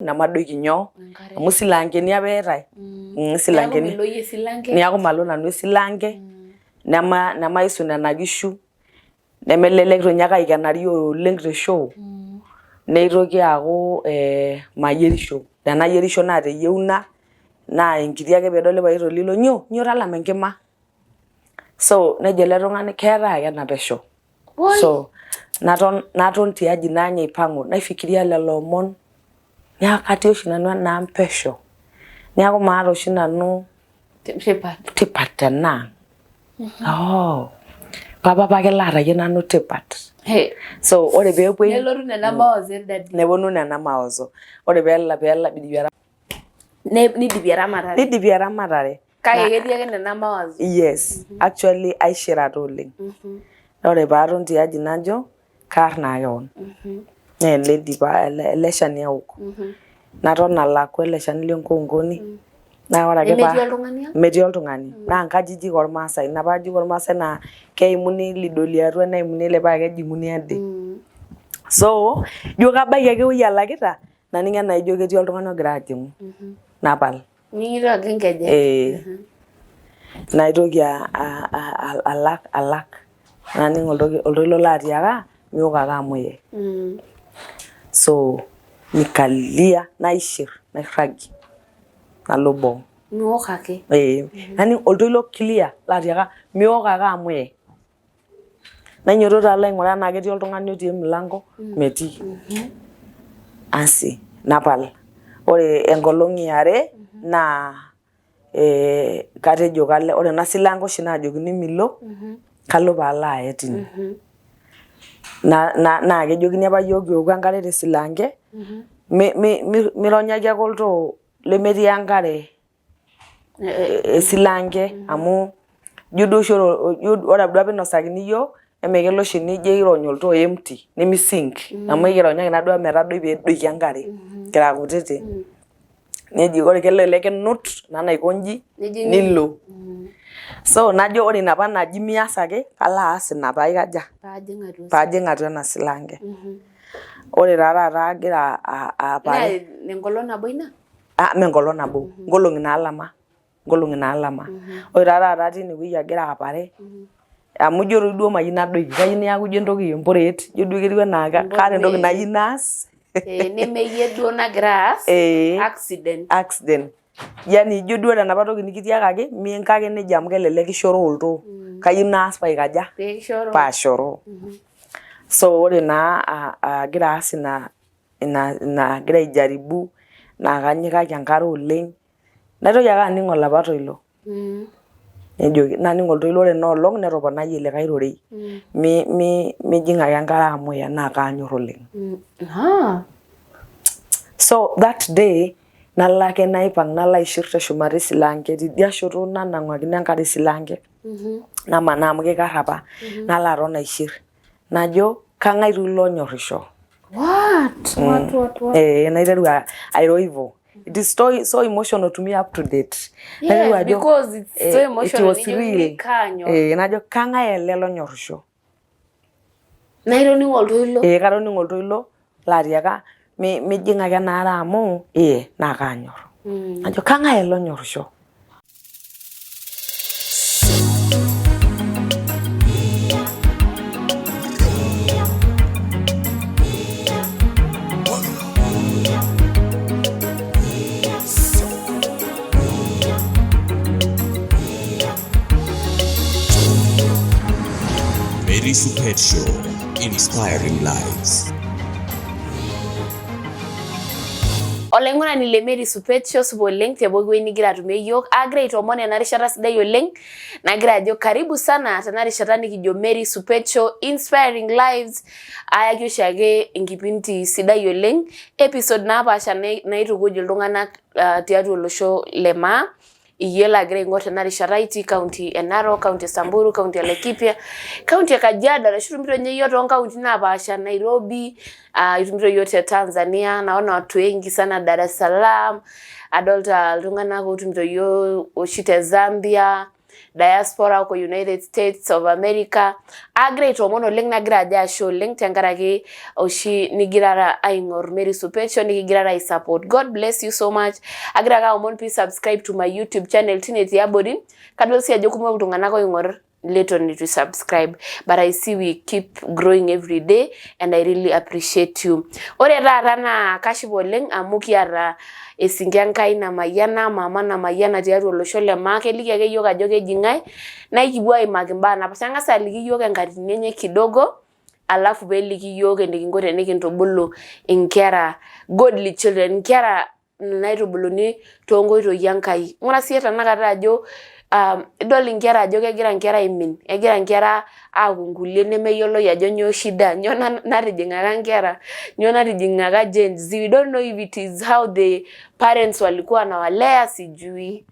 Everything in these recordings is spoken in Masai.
Nemadoiki nyoo amu isilankeni apa eetae. Isilankeni. Neeku milo iyie esilanke. Neeku malo nanu esilanke. Nemaisu nena kishu. Nemelelek toi ninye kaikenari oleng te shoo. Neitoki aaku mayierisho. Tenayierisho naa teyieuna naa enkiti ake peedoli paitolilo nyoo nyoo talama enkima. So nejo ele tung'ani keetae ake ena pesho. So naton tiaji naany aipang'u naifikiria lelo omon neeku katii oshi nanu ena ang pesho. Neeku maata oshi nanu tipat, tipat tena ang. Oh, papa apake laatayie nanu tipat. So ore peepuoi nelotu nena mawazo e daddy. Neponu nena mawazo. Ore peela Neidipi eramatare. Neidipi eramatare. Kake ketii ake nena mawazo. Yes, actually aishira taa oleng. Ore paaton tiaji najo kaar naa kewon. Naa ele dipa ele shani aok. Naton alakwa ele shani le nkoonkoni. Naa ore ake Nemetii oltung'ani ang? Metii oltung'ani. Naa nkajijik ormaasai. Inapa ajijik ormaasai naa keimuni lidoli atua neimuni ele paa kejing'uni ade. So ijo kabaiki ake ewueji alakita naning enaa ijo ketii oltung'ani ogira ajing'u. Napal. Ning'ito ake nkejek. Ee. Naitoki alak alak naning oltoilo laatiaka miok ake amu iye. So nikalia naishir nairragie nalo boo. Miok ake. Ee. Naning oltoilo clear laatiaka miok ake amu iye. Nainyototo alo aing'uraa tenaa ketii oltung'ani otii emilanko metii. Asi napal. Ore enkolong' e are naa katejo kalo ore ena silanke oshi naajokini milo kalo paalo aye tine. Naa kejokini apa iyiook kioku enkare te silanke mironyaki ake oltoo lemetii enkare esilanke amu ijo duo oshi ore duo apa inosakini iyiok emekelo oshi nijo airony oltoo empty nemi sink amu ekironyaki naaduo ometadoi peedoiki enkare kira kutitik. Neji ore kelelek kinut ena naiko inji nilo. So najo ore ina apa naji mias ake kalo aas ina paikaja paajing atua ena silanke. Ore taa taata agira apare. Naa enkolong nabo ina? Ah, mee enkolong nabo, nkolong'i naalama, nkolong'i naalama. Ore taa taata tine wueji agira apare, amu ijo toi duo mayieu nadoiki, kayieu neeku ijo entoki empuret, ijo duo ketiu enaa kaata entoki nayieu naas. Nemeyie duo nagira aas accident. Accident. Yani ijo duo ore enapa toki nikitiakaki, minko ake nejia amu kelelek kishoroo oltoo. Kayieu naas paikaja? Paashoroo. So ore naa agira aas ina ina agira aijaribu naa kanyikaki enkare oleng. Naitoki ake aning olapa toilo. Nejoki naning oltoilo ore ina olong netoponayie likae rorei. Mijing ake enkare amu iye naa kaanyor oleng. So that day nalo ake naipang nalo aishir teshumata esilanke tidia shoto nanang'akino enkare esilanke. Namanaa amu kikarra apa. Nalo aton aishir. Najo kang'ae taa ilo onyorrisho. What? What, what, what? Eh, naiteru airo hivyo. It is so, so emotional to me up to date. Yes, Naiteru ajo, because it's so emotional. It was Nijo real. kanyor. Eh, najo kang'ae ele lonyorrisho. Naa itoning'o oltoilo? Eh, katoning'o oltoilo laatiaka mijing ake ena are amu ee naa kaanyor. Najo kang'ae ele onyorrisho. Mary Supet Show, inspiring lives. Olaing'urani le Mary Supet Show supa oleng te pooki wueji nigira atumie iyiook. Aagira aitoomon ena rishata sidai oleng nagira ajo karibu sana tena rishata nikijo Mary Supet Show inspiring lives. Ayaki oshiake enkipindi sidai oleng, episode napaasha naitukuj iltung'anak tiatua olosho le maa. Iyie lagira aing'or tena rishata itii county e Narok, county e Samburu, county e Laikipia, county e Kajiado arashu itumito ninye iyiook too nkauntini napaasha Nairobi, itumito iyiook te Tanzania, naona watu wengi sana Dar es Salaam, adolta iltung'anak ootumito iyiook oshi te Zambia. Diaspora huko United States of America. Agira aitoomon oleng nagira ajo ashe oleng tenkaraki oshi nigirara aing'or Mary Supet Show nikigirara ai support. God bless you so much. Agira ake aomon pee subscribe to my YouTube channel tine tiabori. Kadol sii ajo kumok iltung'anak oing'or leton eitu subscribe but I see we keep growing every day and I really appreciate you. Ore taata naa kashipa oleng amu kiata esinki Enkai namayiana, mama namayiana tiatua olosho le maa, keliki ake yiok ajo keji ng'ae naa ekipuo aimaki imbaa napaasha. Keng'as aliki yiok enkatini enye kidogo alafu peliki yiok enikinko tenikintubulu inkera godly children, inkera naitubuluni toonkoitoi Enkai. Ing'ura siiyie tenakata ajo idol inkera ajo kegira inkera aimin, kegira inkera aaku nkulie nemeyioloi ajo nyoo shida, nyoo natijing'aka inkera, nyoo natijing'aka Gen Z. We don't know if it is how the parents walikuwa wanawalea sijui.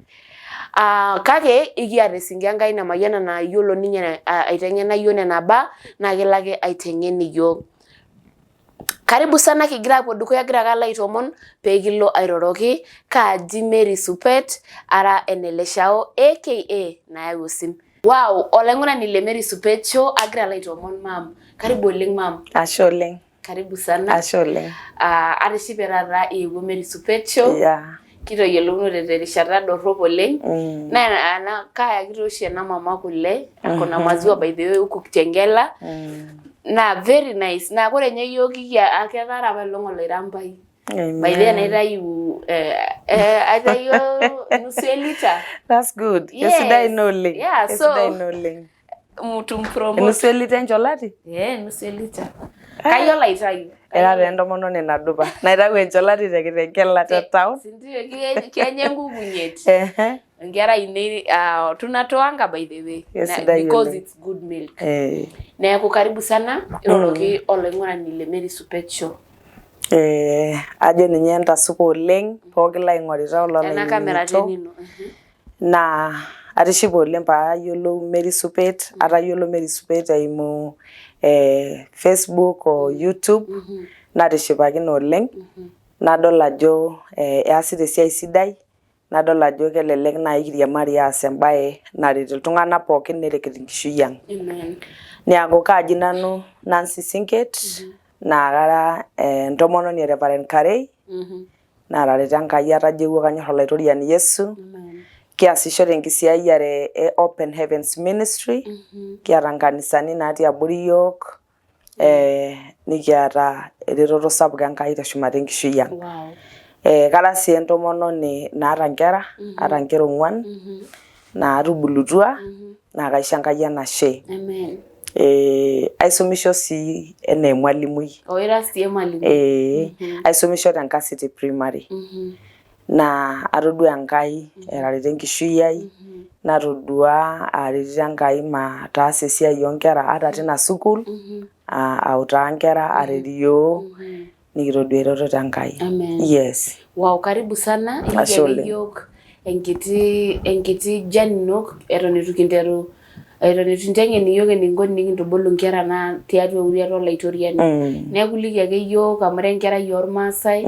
Kake ikiata esinki Enkai namayiana naa yiolo ninye aiteng'ena yiok nena baa naa kelo ake aiteng'en iyiok. Karibu sana kigira apuo dukuya agira ake alo aitoomon pee kilo airoroki kaaji Mary Supet ara ene Leshao aka Nayau Osim. Wow, olaing'urani le Mary Supet Show agira alo aitoomon maam. Karibu oleng maam. Ashe oleng. Karibu sana. Ashe oleng. Atishipe taata iyewuo Mary Supet Show. Yeah. Kitoyiolounore terishata dorrop oleng. Naa ana kayaki oshi ena mama kule, ako na maziwa by the way huku Kitengela. Naa very nice. Naa kore ninye yiok ketara apa elong oloirambai. By the way naitayu aitayio nusu elita. That's good. Yes. Kesidai ina oleng. Yeah, so Kesidai ina oleng. Tumpromote. Enusu elita encholati? Eh, nusu elita. Kayiolo aitayu. Era taa entomononi nadupa. Naitayu encholati te Kitengela te town. Sindio, kenya enkukunyet. Ehe. Inkera ainei tunatoanga by the way. Kesidai because oleng. it's good milk. Eh. Neeku karibu sana iroroki olaing'urani le Mary Supet Show. Eh, ajo ninye entasupa oleng pooki laing'orita Ena kamera ololainining'ito. tenino. Naa atishipe oleng paayiolou Mary Supet, atayiolo Mary Supet eimu Facebook o YouTube natishipakine oleng nadol ajo easita esiai sidai nadol ajo kelelek naaji kiriamari aas embae naret iltung'anak pookin neret enkishui ang. Amen. Niaku kaaji nanu Nancy Sinket naa kara entomononi e Reverend Karei naatareto Enkai atajeuo kanyor Olaitoriani Yesu. Kiasisho tenkisiayiare e Open Heavens Ministry, kiata nkanisani natii abori iyiok, nikiata eretoto sapuk Enkai teshumata enkishui ang. Wow. Kara sii entomononi naata nkera, aata nkera ong'uan naatubulutua naa kaisho Enkai enashe. Amen. Aisumisho sii enaa emwalimui. Oh, ira sii emwalimui. Aisumisho te Nkasiti Primary. Naa atodua Enkai etareto enkishui ai, natodua aretito Enkai mataasa esiai oonkera ata tina sukuul, autaa nkera arerio nikitodua eretoto Enkai. Amen. Yes. Wow, karibu sana. Ashe oleng. Yiok enkiti journey ino eton eitu kinteru eton eitu inteng'en iyiok enikinko tenikintubulu inkera naa tiatua euriata olaitoriani. Neeku iliki ake iyiok amu ira enkerai ormaasai,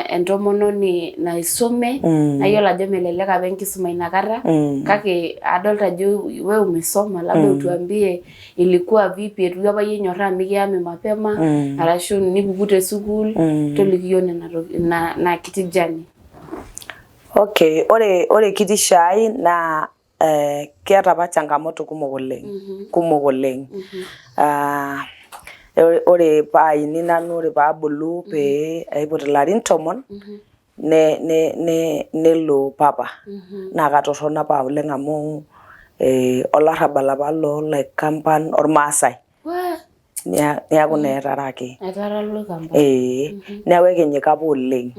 entomononi naisume, nayiolo ajo melelek apa enkisuma inakata, kake adolta ajo wewe umesoma, labda utuambie ilikuwa vipi, etu apa iyie inyorraa mikiyami mapema, arashu nipuku te sukuul, toliki iyiok nena ina kiti journey. Okay, ore kitisho ai naa kiata apa changamoto kumok oleng, kumok oleng. Ore paaini nanu ore paabulu pee aiput ilarin 10 nelo papa. Naa katorrono apa oleng amu olarrabal apa loolaikamban ormaasai. Niaku naa etaraki. Etara loikamban. Neeku ekinyika apa oleng.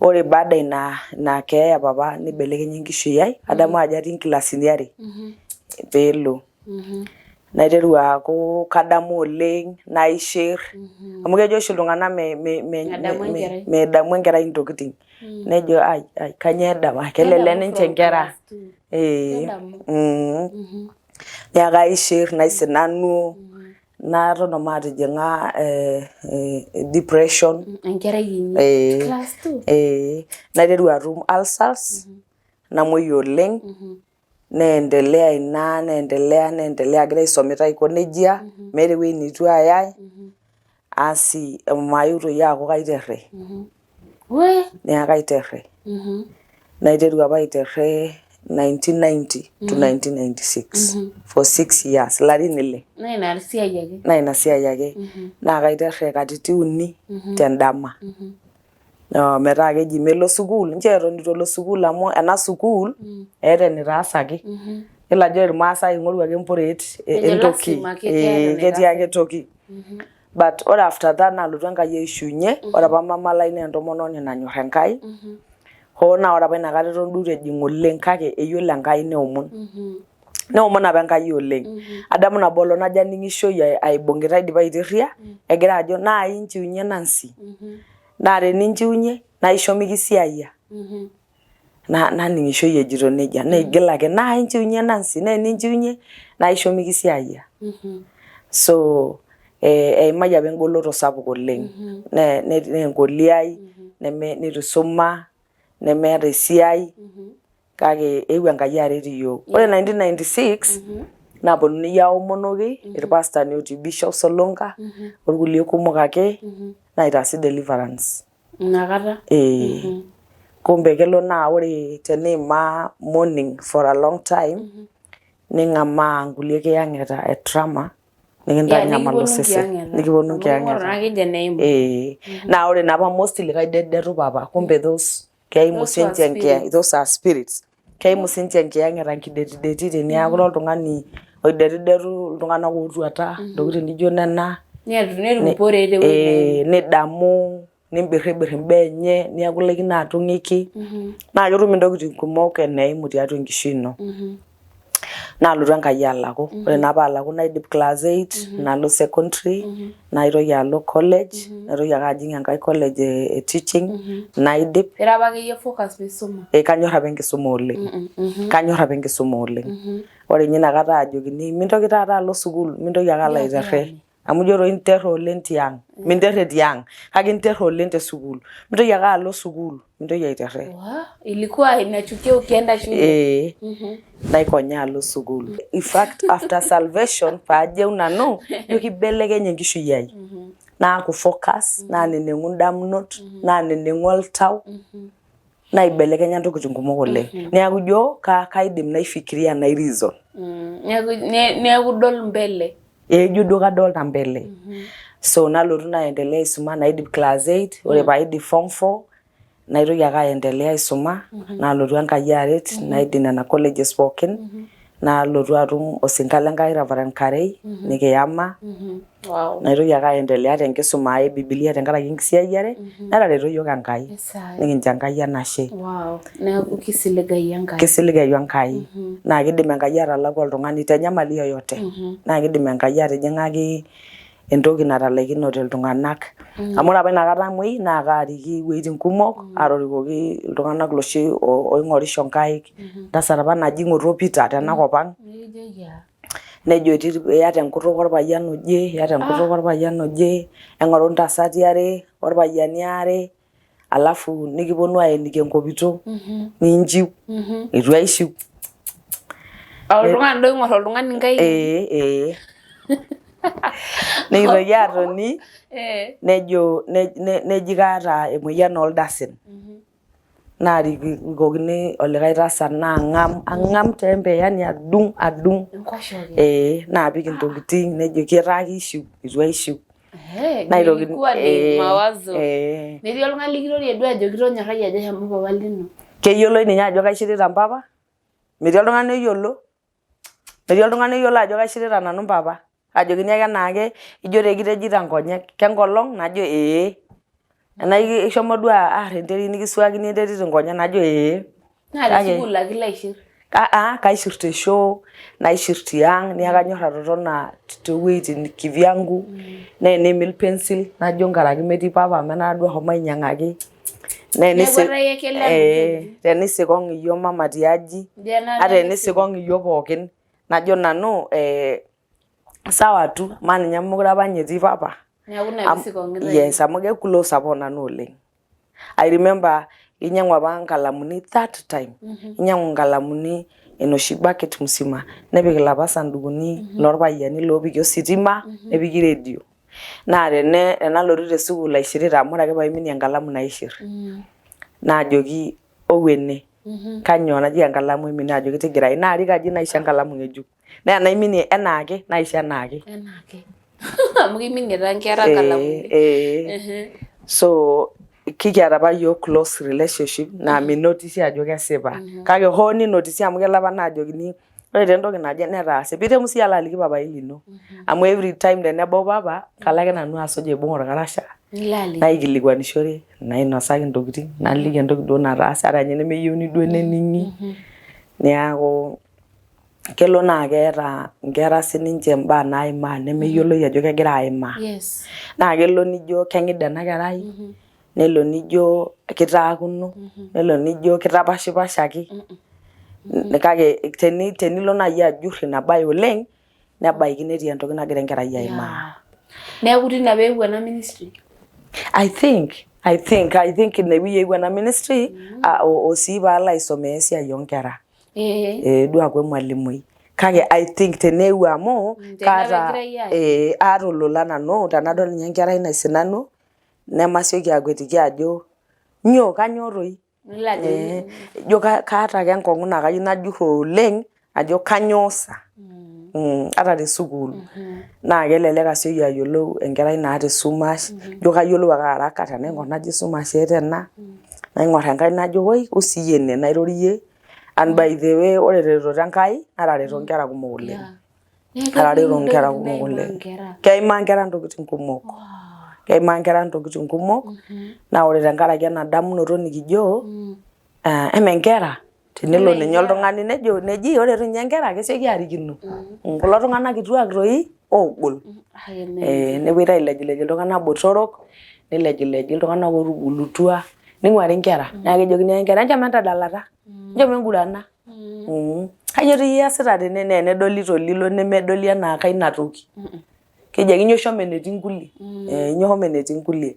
Ore baada ina keeya papa nibelekenya enkishui ai, adamu ajo atii nkilasini 2 peelo. Naiteru aaku kadamu oleng, naishir, amu kejo oshi iltung'anak medamu enkerai intokitin. Nejo ai ai kainyoo edamu, kelelek ninche inkera. Neeku kaishir, naisinanu, naton omatijing'a depression. Enkerai kinyi. Class 2. Naiteru atum ulcers, namuoi oleng. Neendelea ina neendelea neendelea agira aisomita aiko nejia meeta ewueji neitu ayai asi omayeu toi aaku kaiterre. Neeku aiterre. Naiteru apa aiterre 1990 to 1996 for 6 years, ilarin ile. Naa ina siai ake. Naa ina siai ake. Naa kaiterre katitin uni tendama. Metaa keji melo sukuul, nchoo eton eitu elo sukuul amu ena sukuul eeta enitaasaki. Yiolo ajo ore irmaasai ing'oru ake empuret entoki. Ketii ake toki. But ore after that nalotu Enkai aishiunye, ore apa mama lai naa entomononi nanyor Enkai. Hoo naa ore apa inakata eton duo eitu ejing oleng kake eyiolo Enkai neomon. Neomon apa Enkai oleng. Adamu nabo olong najo aning'ishoi aibung'ita aidipa aiterria, egira ajo naai inchiunye Nancy. Naa teninchiunye naa isho mikisiayia. Naning'ishoi ejito nejia. Neigil ake naai inchiunye Nancy naa teninchiunye naa isho mikisiayia. So eimayie apa engoloto sapuk oleng. Naa enkoliai neitu isuma nemeeta esiai kake eewuo Enkai aret iyiook. Ore 1996 naaponunui aomonoki irpastani otii Bishop Solonka orkulie kumok ake naitaasi deliverance. Inakata? Ee. Kumbe kelo naa ore teniimaa mourning for a long time ning'amaa nkulie kiyang'eta e trauma nikintanyamal osesen nikiponu nkiyang'eta. Ee. Naa ore naapa mostly kaidetdetu papa kumbe those keimu sinche those are spirits. Keimu sinche enkiyang'eta nkidetideti teniaku ira oltung'ani oidetidetu iltung'anak ootuata ntokitin nijo nena. Nidamu nimbirribirr imbaa enye niaku ilaikino atung'uiki naa ketum intokitin kumok eneimu tiatua enkishui ino. Naalotu Enkai alaku, ore naa paalaku naidip class eight nalo secondary naitoki alo college naitoki ake ajing enkae college e teaching naidip. Ira apa akeyie focus pisuma? Ee kanyorr apa enkisuma oleng, kanyorr apa enkisuma oleng. Ore ninye inakata aajokini mintoki taata alo sukuul, mintoki ake alo aiterre amu ijo doi interre oleng tiang, minterre tiang kake interre oleng te sukuul. Mintoki ake alo sukuul, mintoki aiterre. Ilikuwa inachukia ukienda shule? Ee, naikonya alo sukuul. In fact after salvation paajeu nanu ijo kibelekenye enkishui ai. Naaku focus, naaneneng'u indamunot, naaneneng'u oltau, naibelekenya ntokitin kumok oleng. Neeku ijo kaidim naifikiria nai reason. Neeku idol mbele. Ee ijo duo kadolta mbele. So nalotu naendelea aisuma naidip class eight, ore paidip form four naitoki ake aendelea aisuma nalotu Enkai aret naidip nena colleges pookin nalotu atum osinka le Nkai Reverend Karei nikiyama naitoki ake aendelea tenkisuma ai e Bibilia tenkaraki enkisiayiare netareto iyiook Enkai nikincho Enkai enashe. Neeku kisiligayu Enkai. Kisiligayu Enkai naa kidim Enkai atalaku oltung'ani tenyamali yoyote naa kidim Enkai atijing'aki entoki natalaikinote iltung'anak amu ore apa inakata amuoi naa kaariki iwueitin kumok atorikoki iltung'anak loshi oing'orisho nkaik entasat apa naji ng'oto Peter tenakop ang nejo iyata enkutuk orpayian oje iyata enkutuk orpayian oje eng'oru intasati are orpayiani aare alafu nikiponu aeniki enkopito ninchiu eitu aishiu. Oltung'ani duo oing'or oltung'ani nkaik. Ee ee. Nikitoki atoni nejo neji kaata emoyian oldasin Naarikokini olikae tasat naang'am ang'am teembe yani adung adung Enkoshoke. ee naapik intokitin nejo ketaa keishiu eitu aishiu. Eh, Naitokini ilikuwa ni ee mawazo. ee Metii oltung'ani likirorie duo ajoki tonyorrai ajo eshomo papa lino. keyioloi ninye ajo kaishirita mpapa metii oltung'ani oyiolo metii oltung'ani oyiolo ajo kaishirita nanu mpapa Ajokini ake enaake ijo taa ekitejita nkonyek kenkolong najo ee enaa ishomo duo aar enterit nikisuakini enterit inkonyek najo ee. Naa te sukuul ake ilo aishir? Aa kaishir te shoo naishir tiang niaku kanyor atotona towueitin kivyangu naa eneimil pencil najo nkaraki metii papa amu enaata duo eshomo ainyiang'aki Neeku tenisikong iyiook mama tiaji ata enisikong iyiook pookin najo nanu sawa tu amaa ninye mokure apa ninye etii papa. Neeku ina pisikong'itai. Yes amu ke close apa onanu oleng. I remember inyiang'u apa nkalamuni that time inyiang'u nkalamuni. Enoshi bucket musima nepik ilapa sandukuni lorpayiani loopiki ositima nepiki redio. Naa tenalotu te sukuul aishirita amu ore ake paiminie enkalamu naishir. Naajoki ou ene. Kanyoo najoki enkalamu aiminie najoki tigirai naarik aji naisho enkalamu ng'ejuk. Naa enaiminie enaake naisho enaake. Enaake. Amu kiminie taa nkera nkalamuni. So kikiata apa yiok close relationship naa minotisi ajo kesipa. Kake hoo ninotisi amu kelo apa naajokini ore taa entoki naje netaase pitemu siyie alo aliki papai lino. Amu every time tenebau papa kalo ake nanu asuj aibung orkarasha Nilo aliki. naikilikuanishore nainosaki intokitin naliki entoki duo nataase ata ninye nemeyieuni duo nening'i. Niaku kelo naa keeta inkera sininche imbaa naimaa nemeyioloi ajo kegira aimaa. Naa kelo nijo keng'ida ena kerai nelo nijo kitaakuno nelo nijo kitapashipashaki kake tenilo naaji ajurr ina baye oleng nebaiki netii entoki nagira enkerai aimaa. Neeku tina peewuo ena ministry? I think ine wueji eewuo ena ministry o sii paalo aisomea esiai oonkera. Duo aaku emwalimui. Kake I think teneewuo amu kaata aata olola nanu tenadol ninye enkerai naisinanu nemasioki akwetiki ajo nyoo kanyoo toi. Ijo kaata ake enkong'u naa kayieu najurr oleng ajo kanyoo sa. Ata te sukuul naa kelelek asioki ayiolou enkerai naata esumash ijo kayiolou ake haraka tenaing'orr najo esumash eeta ena naing'orr enkae najo woi wou siyie ene nairorie and by the way ore teretoto Enkai natareto inkera kumok oleng. Atareto inkera kumok oleng. Keimaa inkera intokitin kumok. Keimaa inkera intokitin kumok naa ore tenkaraki ena damunoto nikijo eme inkera tenelo ninye oltung'ani nejo neji ore doi ninye inkera kesioki aarikino. Kulo tung'anak kituak toi oogol. Nepuoi ailejilej iltung'anak botorok nilejileji iltung'anak ootubulutua ning'uari inkera naa kejokini ake inkera enchom entadalata, enchom engurana. Kainyioo doi iyasita tene naa enedoli tolilo nemedoli enaa kaina toki. Keji ake inyio shomo enetii nkulie, inyio shomo enetii nkulie.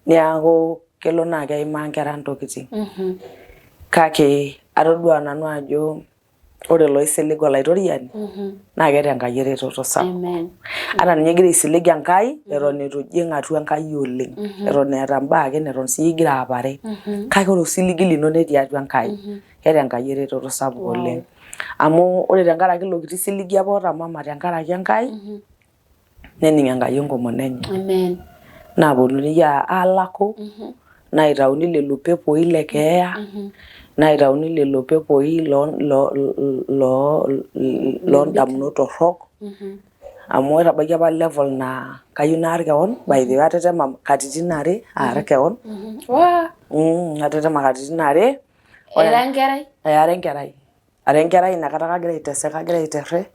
Niaku kelo naa keimaa inkera ntokitin. Kake atodua nanu ajo ore loisilig olaitoriani naa keeta Enkai eretoto sapuk. Ata ninye igira aisilig Enkai eton eitu ijing atua Enkai oleng. Eton eeta imbaa ake neton siyie igira apare. Kake ore osiligi lino netii atua Enkai. Keeta Enkai eretoto sapuk oleng. Amu ore tenkaraki ilo kiti siligi apa oota mama tenkaraki Enkai nening Enkai enkomono enye. Amen. Naaponunui aalaku naitauni lelo pepoi le keeya naitauni lelo pepoi loo ndamunot torrok amu etabaiki apa level naa kayieu naar kewon by the way atetema katitin are aar kewon. Atetema katitin are. Ira enkerai? Ara enkerai. Ara enkerai inakata kagira aiteseka kagira aiterre.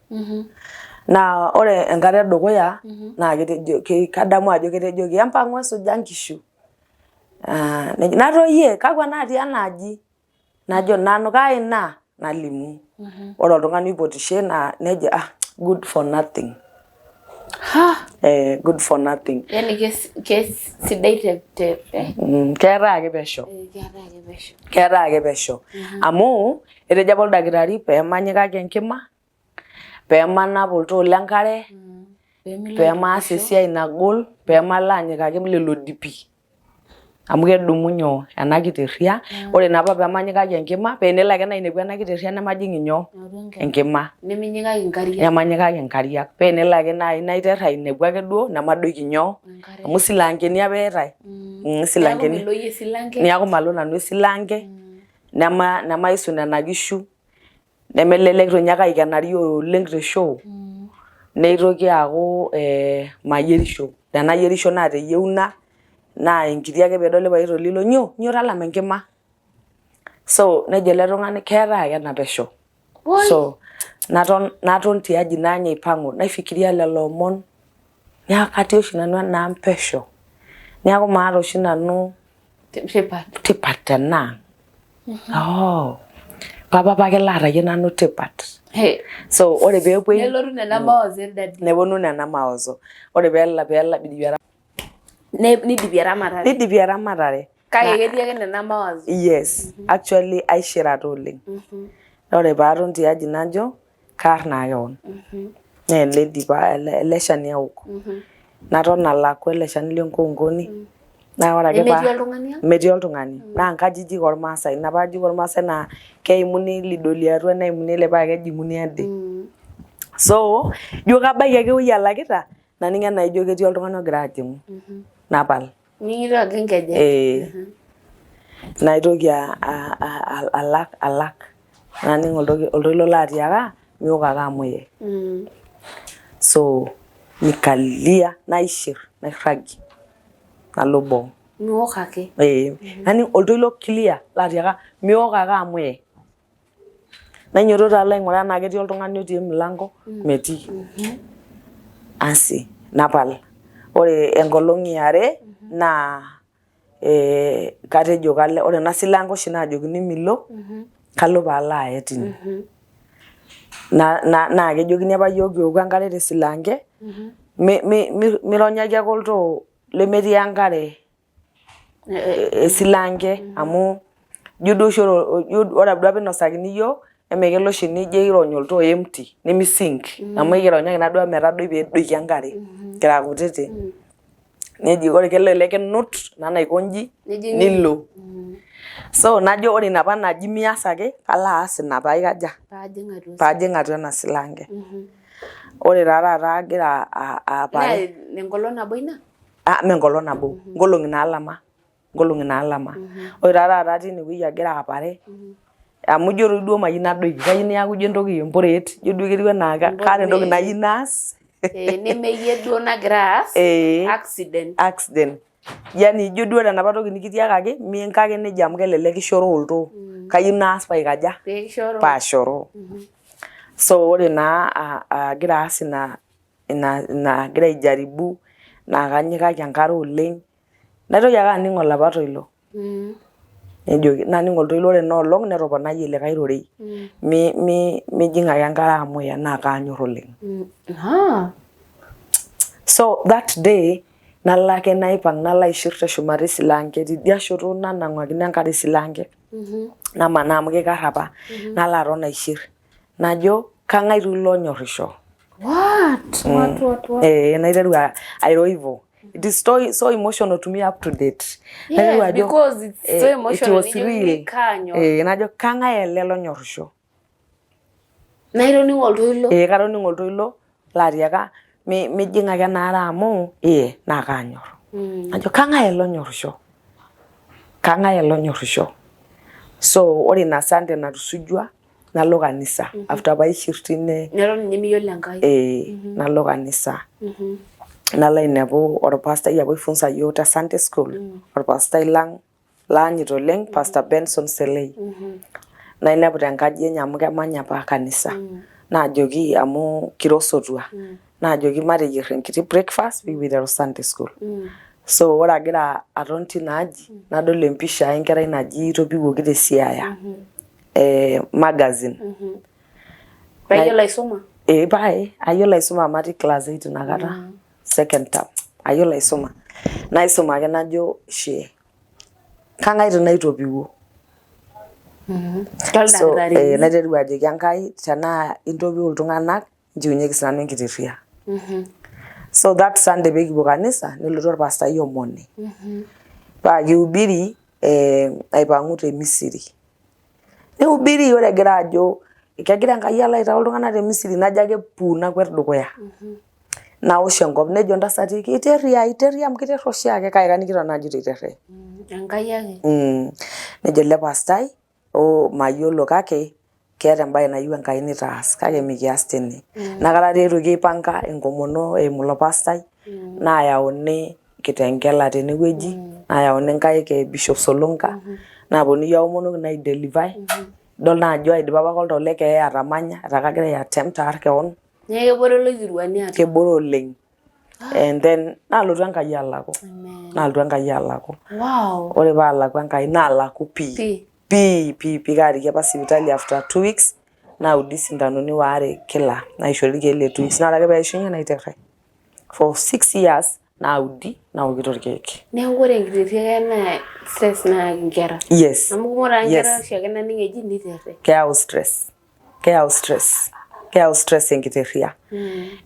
Naa ore enkata edukuya naa ketejo kadamu ajo ketejoki empang'u esuja nkishu. Natoyie kakwa natii ena aji? Najo nanu kaa ina? Nalimu. Ore oltung'ani oipotishe naa nejo ah good for nothing. Good for nothing. Yani kesidai te Keetae ake pesho. Keetae ake pesho. Keetae ake pesho. Amu etejo apa oldakitari peemanyikaki enkima, peemanap oltoo lenkare, peemaas esiai nagol, peemalo anyikaki lelo dipi. Amu kedumu nyoo ena kiterria. Ore naapa peemanyikaki enkima, paa tenelo ake nainepu ena kiterria nemajing inyoo enkima. Neminyikaki inkariak. Nemanyikaki inkariak. Paa tenelo ake naaji naiter ainepu ake duo nemadoiki nyoo amu isilankeni apa eetae. Isilankeni. Neeku milo iyie esilanke. Neeku malo nanu esilanke. Nemaisu nena kishu nemelelek toi ninye kaikenari oleng te shoo neitoki aaku mayierisho tenayierisho naa teyieuna naa enkiti ake peedoli pae tolilo nyoo nyoo talama enkima so nejo ele tung'ani keetae ake ena pesho so naton tiaji naany aipang'u naifikiria lelo omon neeku katii oshi nanu ena ang pesho neeku maata oshi nanu Tipat. Tipat tenaa. Oh. Papa apa ake laatayie nanu tipat. Hey. So ore peepuoi Nelotu nena mawazo edadi. Neponu nena mawazo. Ore peela peela bidipi Nidipi eramatare. Nidipi eramatare. Kake ketii ake nena mawazo. Yes. Actually aishirata oleng. Ore paaton tiaji najo kaar naa kewon. Naa ele dipa ele shani aok. Naton alaku ele shani lenkoonkoni. Naa ore ake Nemetii oltung'ani ang? Metii oltung'ani. Naa nkajijik ormaasai. Inapa ajijik ormaasai naa keimuni lidoli atua neimuni ele paa kejing'uni ade. So ijo kabaiki ake ewueji alakita naning enaa ijo ketii oltung'ani ogira ajing'u. Napal. Ning'ito ake nkejek. Ee. Naitoki alak alak naning oltoilo laatiaka miok ake amu iye. So nikalia naishir nairragie nalo boo. Miok ake. Ee. Naning oltoilo clear laatiaka miok ake amu iye. Nainyototo alo aing'uraa tenaa ketii oltung'ani otii emilanko metii. Asi napal. Ore enkolong eare naa katejo kalo ore ena silanke oshi naajokini milo kalo paalo aye tine. Naa kejokini apa iyiook kioku enkare tesilanke mironyaki ake oltoo lemetii enkare esilanke amu ijo duo oshi ore duo apa inosakini iyiok emekelo oshi nijo airony oltoo empty nemi sink amu ekironyaki naaduo ometadoi peedoiki enkare kira kutitik. Neji ore kelelek kinut ena naiko inji nilo. So najo ore inapa naji mias ake kalo aas ina paikaja paajing atua ena silanke. Ore taa taata agira apare. Naa enkolong nabo ina? Ah mee enkolong nabo, nkolong'i naalama, nkolong'i naalama. Ore taa taata tine wueji agira apare amu ijo toi duo mayieu nadoiki kayieu neeku ijo entoki empuret ijo duo ketiu enaa kaata entoki nayieu naas. Nemeyie duo nagira aas accident. Accident. Yani ijo duo ore enapa toki nikitiakaki minko ake nejia amu kelelek kishoroo oltoo. Kayieu naas paikaja? Paashoroo. So ore naa agira aas ina ina agira aijaribu naa kanyikaki enkare oleng. Naitoki ake aning olapa toilo. Nejoki naning oltoilo ore ina olong netoponayie likae rorei. Mijing ake enkare amu iye naa kaanyor oleng. So that day nalo ake naipang nalo aishir teshumata esilanke tidia shoto nanang'akino enkare esilanke. Namanaa amu kikarra apa nalo aton aishir. Najo kang'ae taa ilo onyorrisho. What? What, what, what? Naiteru airo hivyo. It is so, so emotional to me up to date. Yes, because it's so emotional. It was real. Najo kang'ae ele lonyorrisho. Naa itoning'o oltoilo? Katoning'o oltoilo laatiaka mijing ake ena are amu naa kaanyor. Najo kang'ae ele onyorrisho. Kang'ae ele onyorrisho. So ore ina Sunday natusujua nalo kanisa after paishir tine. Neton ninye miyiolo Enkai. Nalo kanisa. Nalo ainepu orpastai apa oifunza iyiook te Sunday school. Orpastai lang laanyit oleng Pastor Benson Selei. Nainepu tenkaji enye amu kemanya apa kanisa. Naajoki amu kira osotua. Naajoki mateyier enkiti breakfast pee kipuo aiteru Sunday school. So ore agira aton tina aji nadol empisha enkerai naji topiwuoki te Siaya. Magazine. Paa iyiolo aisuma? Pae ayiolo aisuma amu atii class 8 inakata. Second term. Ayiolo aisuma. Naisuma ake najo shee. Kang'ae taa naitopiwuo? So naiteru ajoki Enkai tenaa intopiu iltung'anak nchiunyeki sinanu enkiti ria. So that Sunday pee kipuo kanisa nelotu orpastai omoni. Paa kihubiri aipang'u te Misiri. Nihubiri ore egira ajo kegira Enkai alo aitayu iltung'anak te Misiri najo ake puu nakwet dukuya. Naosh enkop nejo ntasati iterria iterria amu kiterria oshiake kake kanikito naa ajo eitu aiterria. Enkai ake. Nejo ele pastai oo mayiolo kake keeta embae nayieu Enkai nitaas kake mikias tene. Inakata taa etuoki aipanga enkomono eimu ilo pastai nayauni Kitengela tenewueji nayauni nkaik e Bishop Solonka naponunui aomonoki naidelivai idol naa ajo aidipa apake oltau le keeya atamanya etaa kagira ai attempt aar kewon. Neeku kebore oloikiruani atua. Kebore oleng. And then naalotu Enkai alaku. Naalotu Enkai alaku. Wow. Ore paalaku Enkai naalaku pii. Pii. Pii pii pii kaariki apa sipitali after 2 weeks naudi isindanoni waare kila naishori irkeek le 2 weeks naa ore ake peishunye naiterre. For 6 years naudi naokito irkeek. Neeku ore enkiteria naa stress nayaki inkera. Yes. Amu kumok taa inkera oshiake naning eji niterre. Keyau stress. Keyau stress. Keyau stress enkiterria.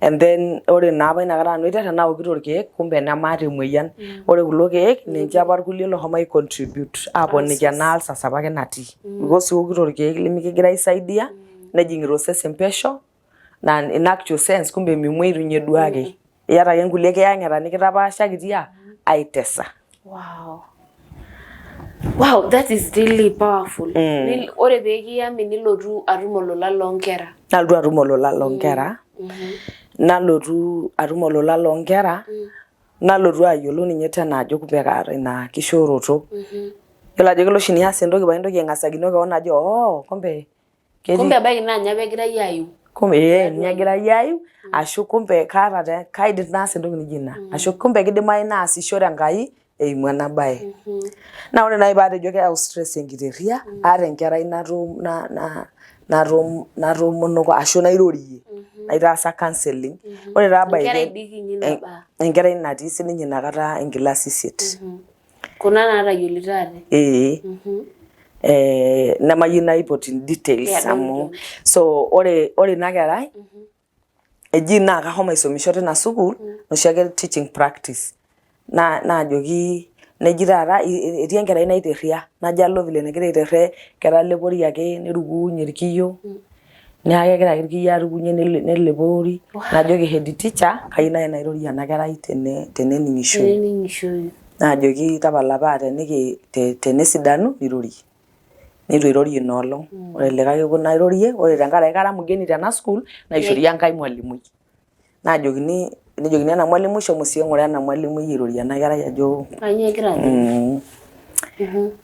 And then ore naa apa inakata nanu aiterria naokito irkeek kumbe nemaata emoyian. Ore kulo keek ninche apa irkulie loshomo ai contribute aaponiki ena ulcers apake natii. Because iokito irkeek limikigira aisaidia nejing'ita osesen pesho naa in actual sense kumbe mimuoi doi ninye duake. Iyata ake nkulie kiyang'eta nikitapaashakitia aitesa. Wow. Wow, that is really powerful. Ore pee kiyami nilotu atum olola loonkera. Nalotu atum olola loonkera. Nalotu atum olola loonkera. Nalotu ayiolou ninye tena ajo kumbe kaata ina kishooroto. Yiolo ajo kelo oshi nias entoki paa intoki aing'asakino kewon ajo oo kumbe ketii Kumbe ebaiki naa ninye apa egirai aiu. Kumbe ee ninye egirai aiu ashu kumbe kaata taa kaidim naas entoki nijo ina ashu kumbe kidimayu naasishore Enkai eimu ena bae. Naa ore naaji paatejo keyau stress enkiteria aata enkerai natoomonoko ashu nairorie naitaasa counselling ore taa by Enkerai then dii kinyi nabaa. enkerai natii sininye inakata enkilasi isiet. Kuna naatayiolito ate. Ee. Nemayieu naipot in details Yeah, amu don't. so ore ore ina kerai eji naa kashomo aisumisho tina sukuul enoshi ake teaching practice naa naajoki neji taata etii enkerai naiterria najo alo vile enegira aiterria ketalepori ake nerukunye irkiyo neeku kegira ake irkiyo arukunye nelepori najoki head teacher kayieu naaji nairorie ena kerai tenening'ishoyu. Tenening'ishoyu. Naajoki tapala paa tenesidanu nirorie. Neitu airorie ina olong. Ore likae kekun nairorie ore tenkaraki kara mgeni tena sukuul naishori enkae mwalimui. Naajokini nejokini ena mwalimui shomo siiyie ng'ura ena mwalimui airorie ena kerai ajo Kanyoo egira ajo?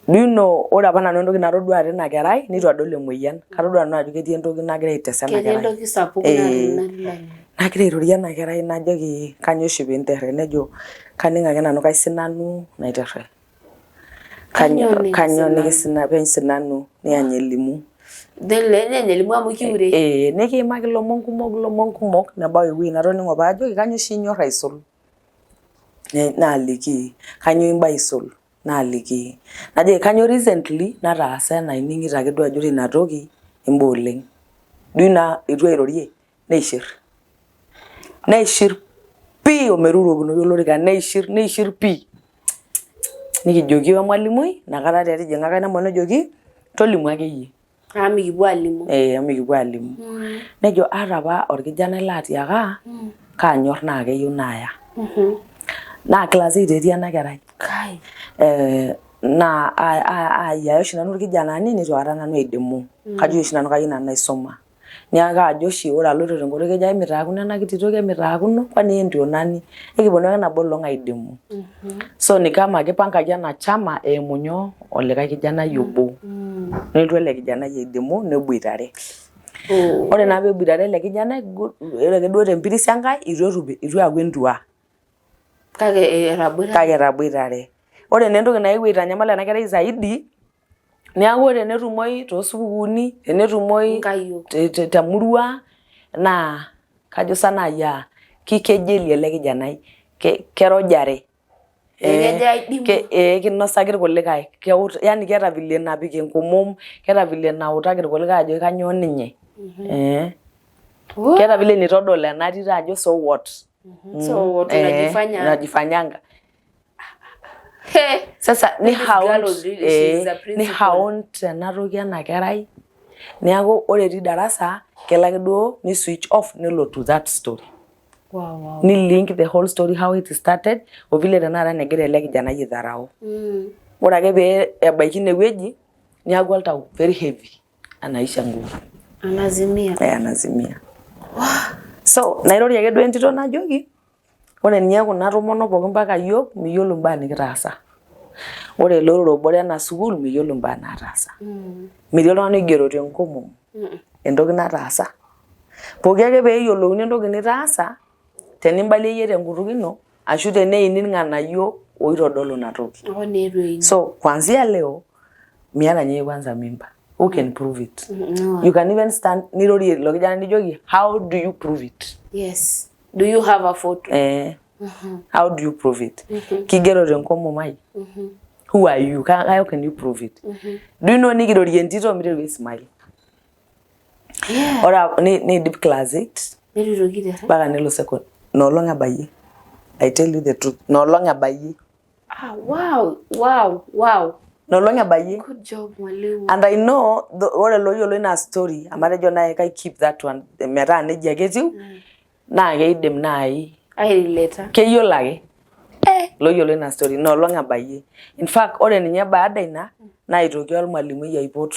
Do you know ore apa nanu entoki natodua tina kerai neitu adol emoyian. Katodua nanu ajo ketii entoki nagira aitesa ena Ketii kerai. entoki sapuk natii ina. Nagira airorie ena kerai najoki kanyoo oshi pinterre nejo kaning ake nanu kaisinanu naiterre. Kanyoo nikisinanu niany elimu. Neany elimu amu kiure. Ee nikiimaki ilomon kumok ilomon kumok nebau ewueji natoning'o paajoki kanyoo oshi inyorr aisul naaliki kanyoo imba aisul naaliki. Najoki kanyoo recently nataasa naining'ito ake duo ajo ore ina toki imba oleng. Duo naa eitu airorie neishir. Neishir pii ometuurokinoi olorika neishir neishir pii. Nikijoki wemwalimui inakata taa etijing'a ina mwalimui nejoki tolimu akeyie. Amu mikipuo alimu. Ee amu mikipuo alimu. Nejo aata apa orkijanai laatiaka kaanyor naa keyieu naaya. Naa class eight etii ena kerai. Kai. Naa ayiaya oshi nanu irkijanani neitu aikata nanu aidimu. Kajo oshi nanu kayieu nanu naisuma. Niaku kaajo oshi ore aloito tenkoitoi kejo emitaakuno ena kiti toki emitaakuno kwani yeye ndio nani? Ekiponu ake nabo olong aidimu. So ni kama kipangaki ena chama eimu nyoo olikae kijanai obo. Nelotu ele kijanai aidimu neboitare. Ore naa peboitare ele kijanai ore ake duo tempiris Enkai eitu etum eitu eaku entua. Kake etaboitare. Kake etaboitare. Ore naa entoki naewuo aitanyamal ena kerai zaidi neeku tenetumoi toosupukuuni, tenetumoi temurua naa kajo sa naaji aa kikejeli ele kijanai, kerojare. Ee kinosaki irkulikae, yani keeta vile napik enkomom, keeta vile nautaki irkulikae ajo kainyoo ninye. Keeta vile nitodol ena tito ajo so what. So what, unajifanya. Unajifanyanga. Sasa ni haunt ni haunt ena toki ena kerai neeku ore etii darasa kelo ake duo ni switch off nelo to that story. Wow, wow. Ni link the whole story how it started o vile tenakata negira ele kijanai aitharau. Ore ake pee ebaiki ine wueji neeku oltau very heavy anaisha nguvu. Anazimia. Eh, anazimia. So nairorie ake duo entito najoki ore ninye kuna tomonok pookin mpaka iyiook miyiolo imbaa nikitaasa. Ore ele orere obore ena sukuul miyiolo imbaa nataasa. Metii oltung'ani oigero tenkomom entoki nataasa. Pooki ake pee eyiolouni entoki nitaasa tenimbalie iyie tenkutuk ino ashu teneini irng'anayio oitodolu ina toki. Hoo naa eitu eini. So kuanzia leo miata ninye kwanza mimba. Who can prove it? No. You can even stand nirorie ilo kijana nijoki how do you prove it? Yes. Do you have a photo? Eh. How do you prove it? Kigero tenkomom ai. Who are you? How can you prove it? Do you know nikirorie entito miteru ai smile. Ore neidip class 8. Neitu eitoki aiterre. Mpaka nelo second. Inoolong ebayie. I tell you the truth. Inoolong ebayie. Ah, wow, wow, wow. Inoolong ebayie. Good job, mwalimu. And I know ore looyiolo ina story amu atejo naaji kai keep that one metaa nejia ake etiu naa keidim naaji aireleta. Keyiolo ake. Looyiolo ina story inoolong ebayie. In fact ore ninye baada ina naitoki olmalimui aipot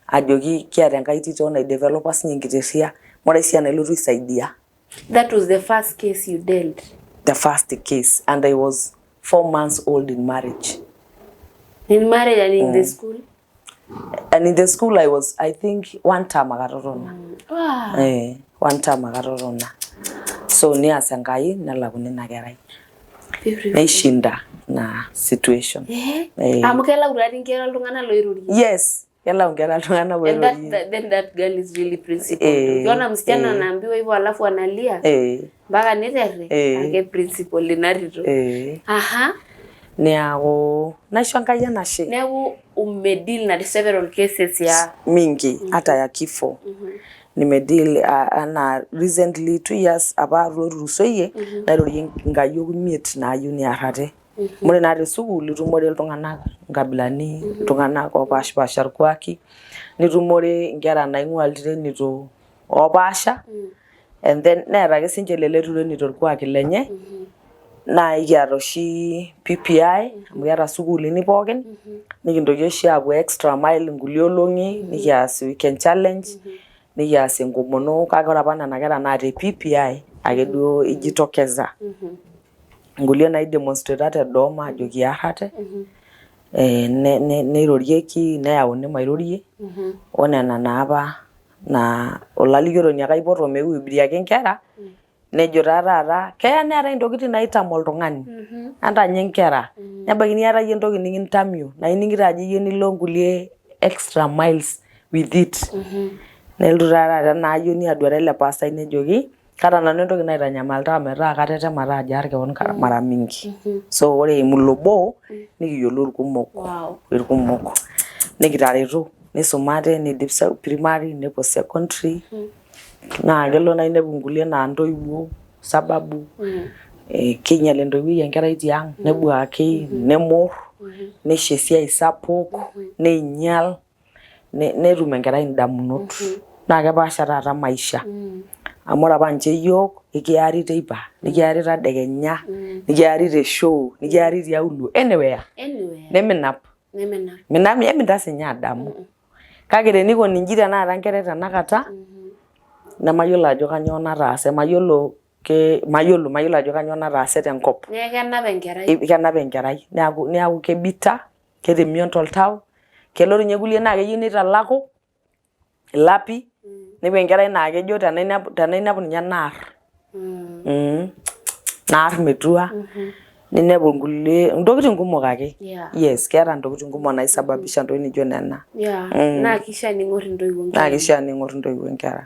ajoki kiata enkae tito naidevelopa sinye enkiteria ng'urai sii enaa ilotu aisaidia. That was the first case you dealt? The first case and I was 4 months old in marriage. In marriage and in the school? And in the school I was, I think, one term ake atotona. Eh, one term ake atotona. So nias Enkai nelakuni ina kerai. Beautiful. Neishinda ina situation. Eh? Eh. Amu kelau taadi inkera iltung'anak loirorie. Yes, kelau inkera iltung'anak And that, oirorie. then that girl is really principled. Eh, Ukiona msichana eh. anaambiwa hivyo alafu analia mpaka niterre ake principal ina tito. Aha. Niaku naisho Enkai enashe. Neeku umedeal na several cases ya Mingi hata ya kifo. Nimedeal anaa recently 2 years apa otulusoyie nairorie nkayiok 5 naayieu niar ate. Amu ore naa te sukuul itumore iltung'anak nkabilani, iltung'anak opaashipaasha irkuaki, nitumore inkera naing'ua iltirenito opaasha and then neeta ake sinche lelo tirenito irkuaki lenye. Naa ekiata oshi PPI amu keeta sukuulini pookin, nikintoki oshi aapuo extra mile nkulie olong'i nikias weekend challenge, nikias enkomono kake ore apa nena kera naa te PPI ake duo ijitokeza. Nkulie naidemonstrata te dorm aajo kiar ate, neirorieki neyauni mairorie, onena naapa naa olalikioroni ake aipoto meu aibiriaki inkera, nejo taa taata keya neetae intokitin naitamoo oltung'ani ata ninye inkera nebaiki niata iyie entoki nikintamio naa ining'ito ajo iyieu nilo nkulie extra miles with it. Nelotu taa taata ena ayioni aduare ele pastai nejoki kaata nanu entoki naitanyamalita ometaa katetema taa ajo aar kewon mara mingi. So ore eimu ilo obo nikiyiolou irkumok irkumok nikitareto nisumate neidip primary nepuo secondary naa kelo naa inepu nkulie naa intoiwuo sababu keinyial entoiwuoi enkerai tiang nebuaki nemor neisho esiai sapuk neinyial netum enkerai indamunot naa kepaasha taata maisha amu ore apa ninche iyiok ekiari teipa nikiari tadekenya nikiari te show nikiari tiaulo anywhere Anywhere. neminap Nemenap. minap emintas ninye adamu kake tenikoni inji tenakata nkera e tenakata nemayiolo ajo kanyoo nataase mayiolo ke mayiolo mayiolo ajo kanyoo nataase tenkop. Neeku kenap enkerai. Kenap enkerai neeku kebita keeta emion toltau kelo ninye kulie naa keyieu neitalaku ilapi nepuo enkerai naa kejo tenainepu ninye naar naar metua ninepu nkulie ntokitin kumok ake. Yes, keeta ntokitin kumok naisababisha ntokitin nijo nena. Naa kishaa ning'or intoiwuo Naa nkera. kishaa ning'or intoiwuo nkera.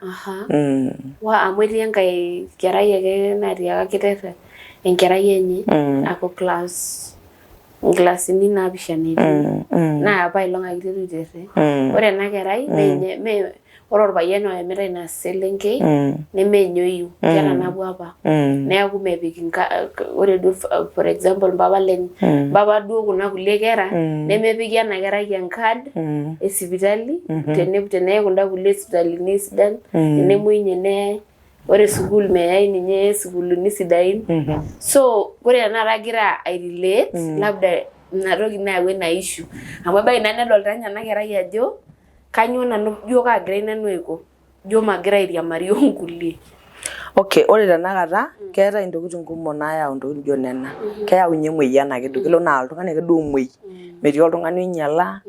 Wa amu etii enkae kerai ake natiaka kiterre enkerai enye ako class nkilasini 7 etii. Naa apailong ake iteru aiterre. Ore ena kerai mee ore orpayian oyamita ina selenkei nemeenye oyieu ketanapu apa. Neeku mepik ore duo for example mpapa lenye mpapa duo kuna kulie kera nemepiki ena kerai enkad e sipitali teneyai kunda kulie sipitalini sidan tenemuoi ninye neyai ore sukuul meyai ninye sukuulini sidain. So ore tenakata agira airelate labda ina toki nayawua ina issue amu ebaiki naa nedolta ninye ena kerai ajo kanyoo nanu ijo kaagirai nanu aiko ijo magira airiamari onkulie. Okay, ore tenakata keetae intokitin kumok naayau intokitin nijo nena. Keyau ninye emoyian ake duo, kelo naa oltung'ani ake duo omuoi. Metii oltung'ani oinyiala,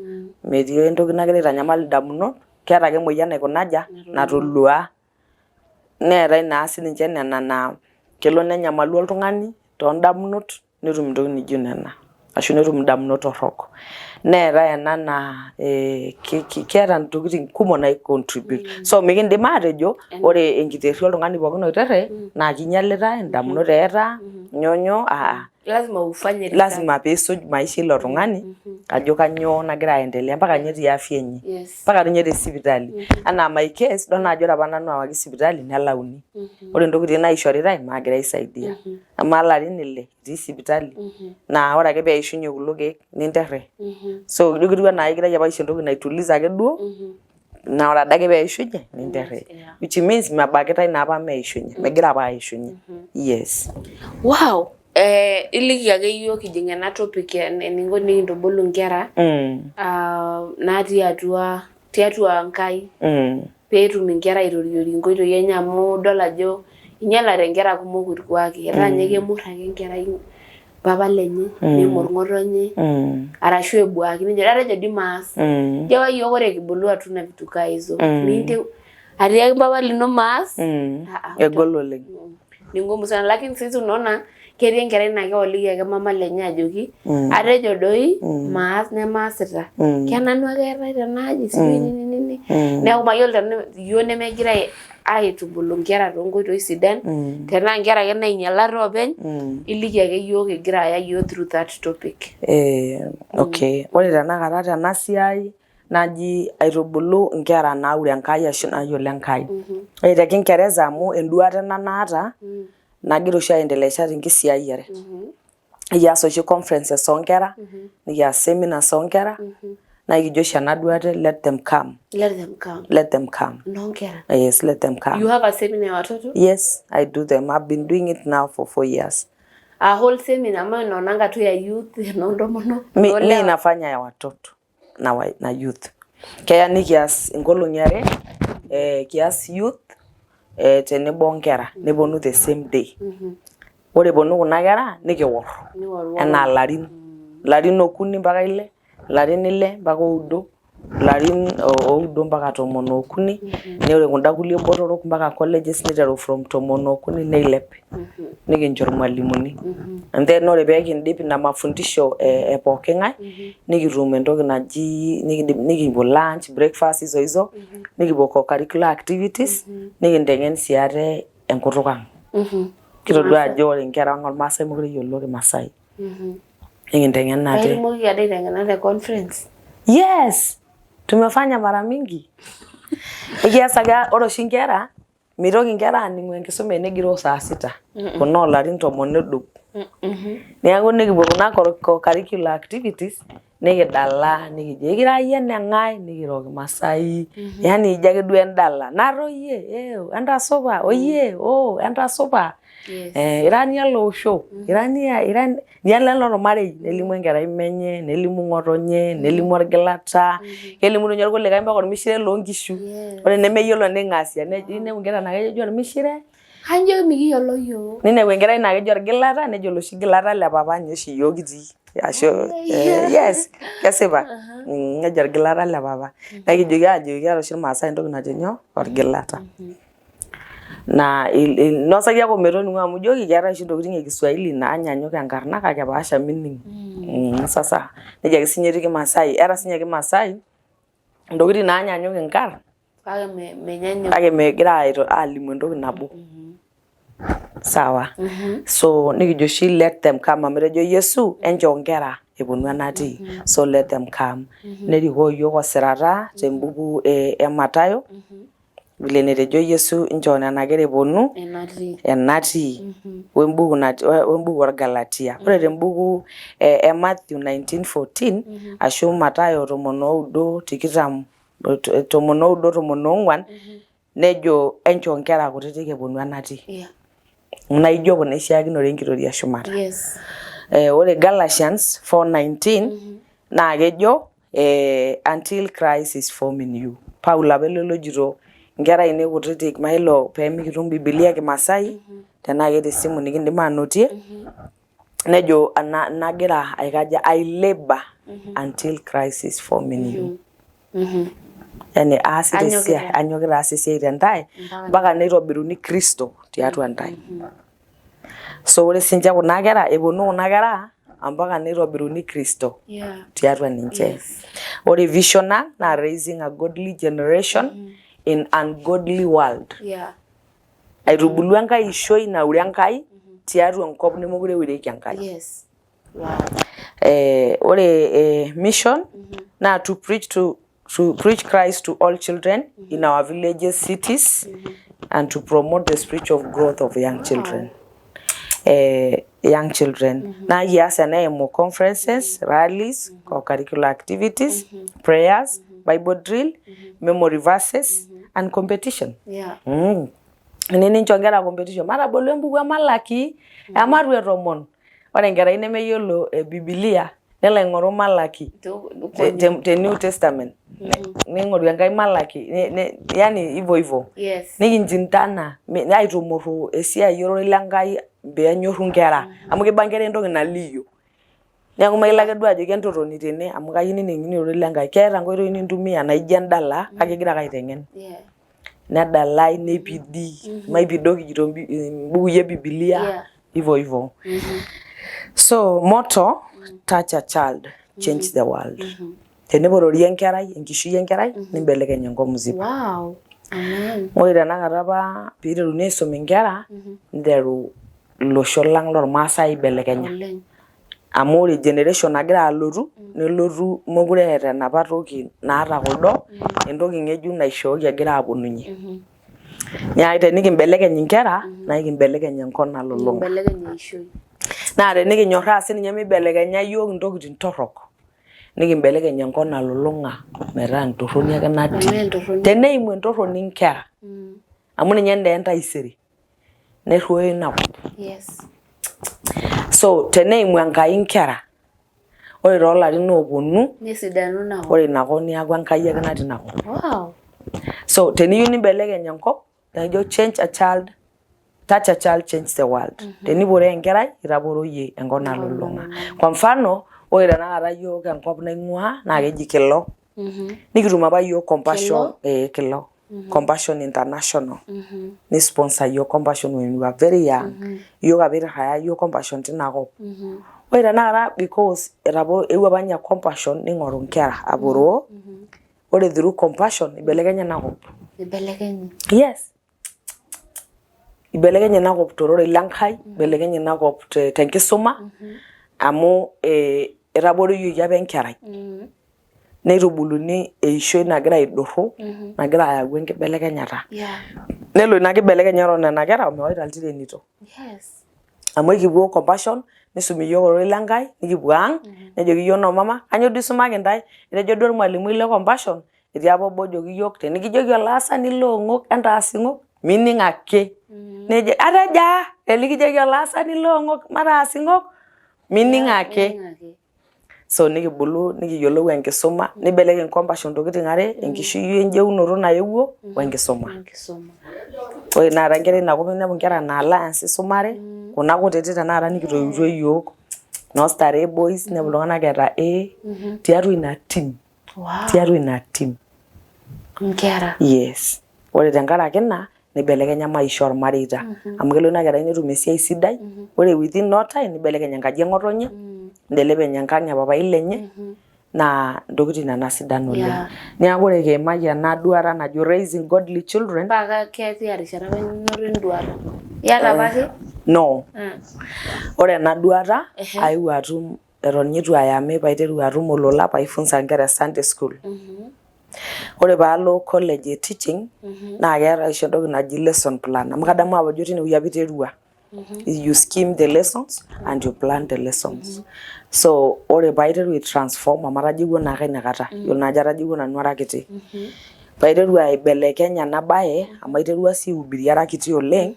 metii entoki nagira aitanyamal indamunot, keeta ake emoyian naikuna aja, natolua. Neetae naa sininche nena naa kelo nenyamalu oltung'ani toondamunot netum intokitin nijo nena ashu netum indamunot torrok. Neetae ena naa keeta intokitin kumok nai contribute. So mikindim aatejo ore enkiterria oltung'ani pookin oiterre naa kinyialitae, indamunot eeta, nyoo nyoo. Lazima ufanye research. Lazima piisuj maisha ilo tung'ani ajo kanyoo nagira aendelea mpaka ninye te afya enye. Mpaka ninye te sipitali. Anaa my case, idol naa ajo ore apa nanu awaki sipitali nelauni. Ore intokitin naishoritae maagira aisaidia. Amaa ilarin ile itii sipitali naa ore ake peishunye kulo keek ninterre. So ijo ketiu anaa ekigirai apa aisho entoki naituliza ake duo naa ore adake peishunye ninterre. Which means mebakitae naa apa meishunye, megira apa aishunye. Yes. Wow. Iliki ake yiok kijing ena topic eninko nikintubulu inkera natii atua tiatua Nkai peetum inkera aitoriori inkoitoi enye amu idol ajo inyialate inkera kumok irkuaki etaa ninye kemur ake enkerai papa lenye nemor ng'otonye arashu ebuaki nejo atejo dii maas. Ijo apa yiok ore kibulu hatuna vitu kaa hizo. Atiaki papa lino maas. Egol oleng. Ni ngumu sana lakini sisi unaona ketii enkerai naa kewoliki ake mama lenye ajoki atejo doi maas nemaasita. Kenanu ake eetae tenaaji sijui nini nini. Neeku mayiolo tenaa iyiok nemegira aitubulu inkera toonkoitoi sidan tenaa inkera ake nainyialate oopeny iliki ake yiok igira aya yiok through that topic. Okay. Ore tenakata tena siai naji aitubulu inkera naure Enkai ashu nayiolo Enkai. Ore te Kingereza amu enduata ena naata nagira oshi aendelesha tenkisiayiare. Ekias oshi conferences oonkera, nikias seminars oonkera, naa ekijo oshi ena duata let them come. Let them come. Let them come. Noonkera. Yes, let them come. You have a seminar ya watoto? Yes, I do them. I've been doing it now for 4 years. A whole seminar ama unaonanga tu ya youth enoontomonok? Mi nafanya ya watoto na youth. Keya nikias inkolong'i are, kias youth tenebo onkera neponu the same day. Ore eponu kuna kera nikiwor enaa ilarin, ilarin okuni mpaka ile, ilarin ile mpaka oudo, ilarin oudo mpaka 13, ore kunda kulie botorok mpaka colleges niteru from 13 neilep. Nikincho irmwalimuni. And then ore pee kindip ina mafundisho e pooki ng'ae nikitum entoki naji nikipuo lunch, breakfast hizo hizo, nikipuo co-curricular activities, nikinteng'en sii ate enkutuk ang'. Kitodua ajo ore inkera ang' ormaasai mekure eyiolo kimasai. Nikinteng'en ate. Kaitumoki ade aiteng'ena te conference? Yes, tumefanya mara mingi. Ekias ake ore oshi inkera mitoki inkera aaning'u enkisuma enegiroo saa sita kuna oolarin 10 nedou. Neeku nikipuo kuna co-curricular activities nikidala nikijo ekira yie eneng'ae nikiro kimasai yani ijo ake duo endala natoyie entasupa oyie oo entasupa. Ira nialo osho ira nialo ormarei nelimu enkerai menye nelimu ng'otonye nelimu orgilata kelimu ninye irkulikae mpaka ormishire loonkishu. Ore nemeyiolo ning'asia ninepu inkera naa kejo ormishire Kanjo mikiyiolo yiok. Ninepu enkerai naa kejo orgilata nejo oloshi gilata le papa ninye oshi iyiok kitii ashu yes kesipa nejo orgilata le papa. Naa ekijoki aajoki keeta oshi irmaasai entoki najo nyoo orgilata. Naa inosaki ake ometoning'o amu ijoki keetae oshi intokitin e Kiswahili naanyanyuk enkarna kake epaasha meaning. Sasa nejia ake siininye etiu kimaasai, eeta siininye kimaasai intokitin naanyanyuk inkarn Kake kake megira alimu entoki nabo. Sawa. So nikijo oshi let them come amu etejo Yesu enchoo inkera eponu enatii. So let them come. Nerikoo iyiok osirata tembuku e Matayo vile netejo Yesu nchoo nena kera eponu enatii wembuku wembuku orgalatia. Ore tembuku e Matthew 19:14 ashu Matayo 19 20 19 14 nejo enchoo inkera kutitik eponu enatii. Naijo kuna eishiakinore enkitoria eshumata. Ore Galatians 4:19 naa kejo until Christ is formed in you. Paul apa ele lojito inkera ainei kutitik mailo pee mikitum Bibilia e kimasai tenaa keeta esimu nikindim anotie nejo nagira aikaja I labour until Christ is formed in you. Yani aasita esiai anyokita aas esiai tentae mpaka neitobiruni Kristo tiatua ntae. So ore sinche kuna kera eponu kuna kera mpaka neitobiruni Kristo tiatua ninche. Ore vision ang naa raising a godly generation in ungodly world. Aitubulu enkai ishoi naure Enkai. Tiatua enkop nemekure eureki Enkai. Ore mission naa to preach Christ to all children in our villages, cities, and to promote the spiritual growth of young children. Young children. Naa kias ena eimu conferences, rallies, co-curricular activities, prayers, Bible drill, memory verses, and competition. Nincho nkera competition. Matabolu embuku e Malaki, ematua e 10. Ore enkerai nemeyiolo Bibilia, nelo aing'oru Malaki te New Testament. Ning'oru enkae Malaki, yani hivyo hivyo. Nikinchindana aitumurru esiai ororei le Nkai peenyorru nkera. Amu kiba nkera entoki nalio. Neeku mailo ake duo ajoki entotoni tene amu kayieu nining'ini ororei le Nkai. Keeta nkoitoi nintumia naijo endala kake igira ake aiteng'en. Nedalai neipidi, maipido kijito mbukui e Bibilia, hivyo hivyo. So motto, touch a child, change the world. Tenipororie enkerai, enkishui enkerai, nimbelekeny enkop mzima. Wow. Amen. Ore tenakata apa piiteruni aisum inkera, niteru ilosho lang lormaasai aibelekenya. Oleng. Amu ore generation nagira alotu, nelotu mekure eeta enapa toki naata kuldo, entoki ng'ejuk naishooki egira aponunye. Neeku tenikimbelekeny inkera, naa ekimbelekeny enkop nalulung'a. Nikimbelekeny eishoi. Naa tenikinyorraa sininye mibelekenya iyiook intokitin torrok, nikimbelekeny enkop nalulung'a metaa entorroni ake natii. Metaa entorroni. Teneimu entorroni inkera, amu ninye naa entaisere, nerruoyo ina kop. So teneimu Enkai inkera, ore toolarin ooponu, Nesidanu ina kop. Ore ina kop neeku Enkai ake natii ina kop. So teniyieu nimbelekeny enkop, naa ijo change a child, touch a child, change the world. Teniporoo enkerai, itaporoyie enkop nalulung'a. Kwa mfano, ore tenakata iyiook enkop naing'uaa naa keji Kilo. Nikitum apa iyiook Compassion, Kilo. Compassion International. Ni-sponsor iyiook Compassion when we were very young. Iyiook apa itirraya iyiook Compassion tina kop. Ore tenakata because eewuo apa ninye Compassion ning'oru inkera aporoo, ore through Compassion ibelekenya ina kop. Ibelekenye. Yes. Ibelekenye ina kop tororei le Nkai, ibelekenye ina kop tenkisuma amu etaboreyioki apa enkerai. Neitubuluni eishoi nagira aidurru, nagira ayau enkibelekenyata. Nelo ina kibelekenyata oo nena kera omewaita iltirenito. Amu ekipuo Compassion, nisumi iyiook ororei le Nkai, nikipuo ang, nejoki iyiook noo mama, kainyoo duo isumaki intae? Etejo duo ormalimui le Compassion, etii apa obo ojoki iyiook tenikijoki olaasani loong'ok entaas ing'ok, mining ake. Nejo atejo aa tenikijoki olaasani loong'ok mataas ing'ok, mining ake. So nikibulu nikiyiolou enkisuma, nibelekeny Compassion intokitin are, enkishui enjeunoto naewuo o enkisuma. Ore tenakata inkera ina kop ninepu inkera naa Alliance isumare, kuna kutitik tenakata nikitoiutuo iyiook, noo Starehe Boys, ninepu iltung'anak eeta A, tiatua ina team. Tiatua ina team. Inkera. Yes. Ore tenkaraki ina, nibelekenya maisha ormareita. Amu kelo ina kerai netum esiai sidai, ore within no time nibelekeny enkaji e ng'otonye, nibelekeny enkang' e papai lenye, naa ntokitin nena sidan oleng. Neeku ore kiimaki ena duata najo raising godly children. Paa ketia rishata apa ninoto enduata? Iyata apake? No. Ore ena duata aewuo atum eton ninye eitu ayami paiteru atum olola paifunza inkera e Sunday school. Ore paalo college e teaching naa keetae oshi entoki naji lesson plan amu kadamu apa ajo tine wueji apa iterua. You scheme the lessons and you plan the lessons. So ore paiteru ai transform amu atajeuo naake inakata, iyiolo naa ajo atajeuo nanu ara kiti. Paiteru aibelekeny ena bae amu aiterua sii aihubiri ara kiti oleng,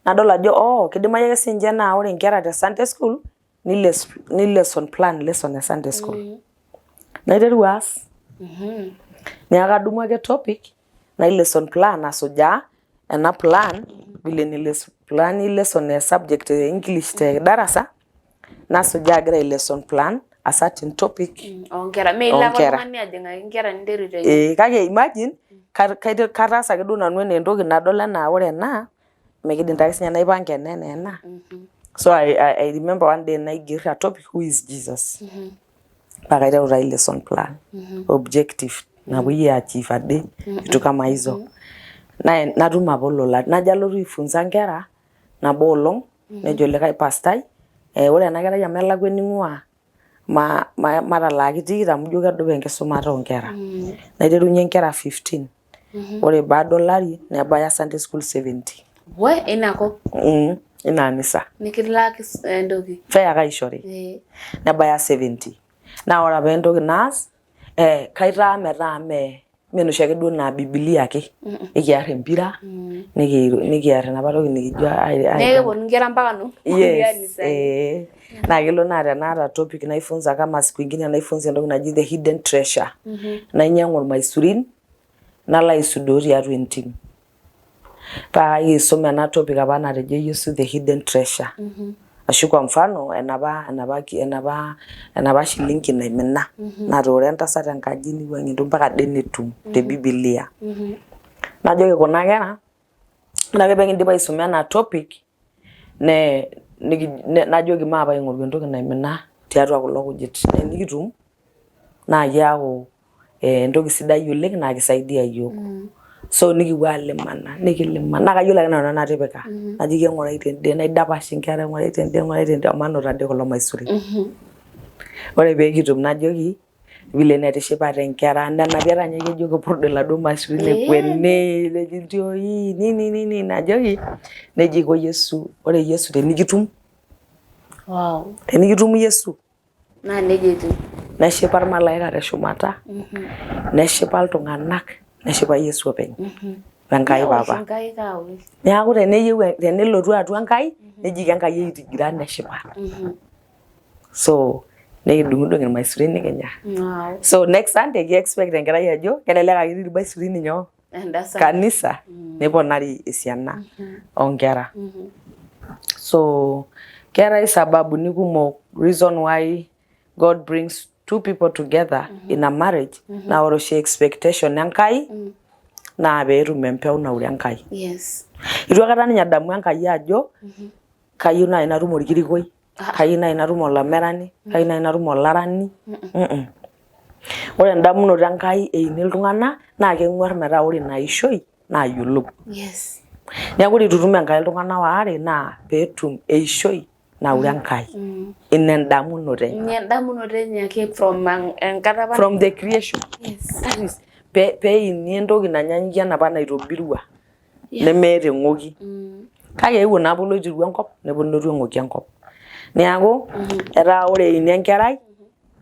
nadol ajo oh kidimayu ake sininche naa ore inkera te Sunday school ni lesson plan lesson e Sunday school. Naiteru aas. Neeku kadumu ake topic nai lesson plan asujaa ena plan vile ni plan lesson e subject e English te darasa nasujaa agira ai lesson plan a certain topic Oonkera. Mee ilo ake Oonkera. oltung'ani ajing'aki inkera ninteru aiteng'en. Ee kake imagine kataasa ake duo nanu enaa entoki nadol enaa ore ena mikidim taake sinye naipanga ena enaa ena. So I remember one day naiger a topic, who is Jesus? Paa kaiteru taa ai lesson plan, objective napuoi ai achieve ade, vitu kama hizo. Natum apa olola najo alotu aifunza inkera nabo olong. Nejo likae pastai, ore ena kerai amu elakwa ening'uaa, matalaaki tikit amu ijo kedupa enkisumata oonkera. Naiterunye inkera 15. Ore baada olari nebaya Sunday school 70. We ina kop. Ina anisa. Nikilaaki entoki. Fare ake aishori. Nebaya 70. Naa ore apa entoki naas, kaitaa metaa mee enoshi ake duo naa bibilia ake. Ekiar empira, nikiar enapa toki nikijo Neeku keponu inkera mpaka no. Yes. Naa kelo naa tenaata topic naifunza kama siku ingine naifunza entoki naji the hidden treasure. Nainyiang'u irmaisurin, nalo aisudoo tiatua entim. Paa kaisum ena topic apa natejo Yesu the hidden treasure. Ashu kwa mfano enapa shilingi naimina natooro entasat enkaji niwuang'ie mpaka ade netum te Bibilia. Najoki kuna kera, ore ake pee kindip aisuma ena topic najoki maape aing'oru entoki naimina tiatua kulo kujit. Naa tenikitum naa kiaku entoki sidai oleng naa kisaidia iyiook. So nikipuo alimana, nikilimana naa kayiolo ake nanu enatipika. Najoki eng'urai tende, naidapash inkera eng'urai tende, eng'urai tende omanoto ade kulo maisurin. Ore pee kitum najoki vile netishipate inkera nenapi ata ninye kejo kipurda iladuo maisurin ekweni neji ntioi nini nini najoki nejia iko Yesu. Ore Yesu tenikitum, tenikitum Yesu naa nejia etiu. Neshipa irmalaika teshumata, neshipa iltung'anak, neshipa Yesu openy Enkai Papa. Neeku teneyieu tenelotu atua Enkai neji iko Enkai eitigira neshipa. So nikidung'udung irmaisurin nikinya. So next Sunday ki expect enkerai ajo kelelek ake etii irmaisurin nyoo kanisa neponari esiana oonkera. So keetae sababuni kumok reason why God brings two people together in a marriage. Naa ore oshi expectation Enkai naa peetum empeu naure Enkai. Eitu aikata ninye edamu Enkai ajo kayieu naaji natum orkirikoi, kayieu naaji natum olamerani, kayieu naaji natum olarani. Ore endamunoto Enkai eini iltung'anak naa keng'uar metaa ore ina ishoi naayiolou. Neeku ore eitu itum Enkai iltung'anak waare naa peetum eishoi naure Enkai. Ina endamunoto enye. Ina endamunoto enye ake from enkata apa. From the creation. That is peini entoki nanyaanyukie enapa naitobirua nemeeta eng'oki. Kake eewuo naa apa oloiterua enkop neponu nelotu eng'oki enkop. Neeku etaa ore eini enkerai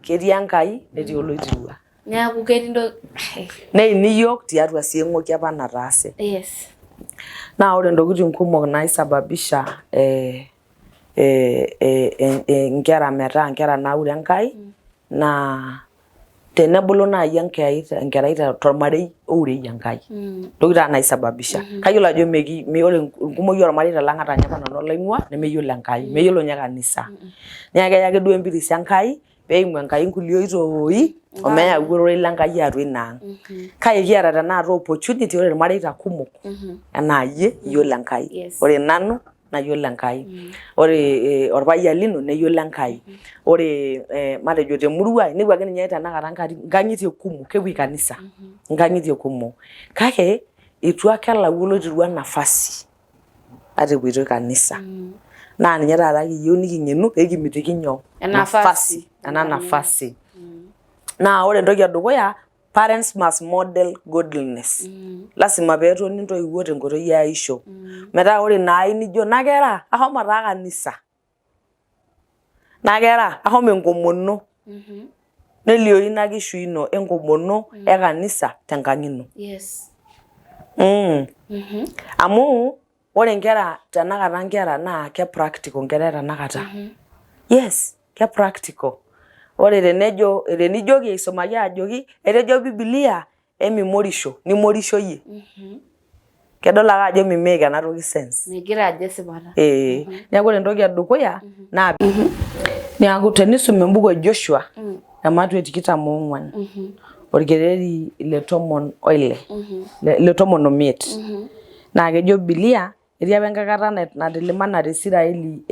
ketii Enkai netii oloiterua. Neeku ketii ntoki Neini iyiook tiatua sii eng'oki apa nataase. Naa ore ntokitin kumok naisababisha inkera metaa inkera naure Enkai naa tenebulu naaji enkerai tormarei ourei Enkai. Ntokitin taa naisababisha. Kayiolo ajo ore enkumoi oormareita lang ata ninye apa nanu olaing'ua nemeyiolo Enkai, meyiolo ninye kanisa. Neeku keya ake duo empiris Enkai peimu Enkai nkulie oitoi omeyau ororei le Nkai atua ina ang. Kake kiata tenakata opportunity ore irmareita kumok enaa iyie iyiolo Enkai, ore nanu nayiolo Enkai, ore orpayian lino neyiolo Enkai, ore matejo temurua inepu ake ninye tenakata nkang'itie kumok kepuoi kanisa nkang'itie kumok kake eitu ake elau oloiterua nafasi ata epoitoi kanisa. Naa ninye taata kiyieu niking'enu pee kimitiki nyoo? Nafasi. Ena nafasi. Naa ore entoki edukuya parents must model godliness. Lasima peetoni intoiwuo tenkoitoi e aisho. Metaa ore ina ai nijo nakera ahomo taa kanisa. Nakera ahomo enkomono. Nelioyu ina kishui ino enkomono e kanisa tenkang ino. Amu ore inkera tenakata inkera naa ke practical inkera e tenakata. Yes, ke practical. Ore tenejo tenijoki aisumaki ajoki etejo bibilia emimorisho nimorisho iyie. Kedol ake ajo mi make ena toki sense. Megira ajo esipata. Ee. Neeku ore entoki edukuya naa neeku tenisum embuku e Joshua ematua e 24 orkereri le 16 le 15 naa kejo bibilia etii apa enkae kata natilimanate Isiraeli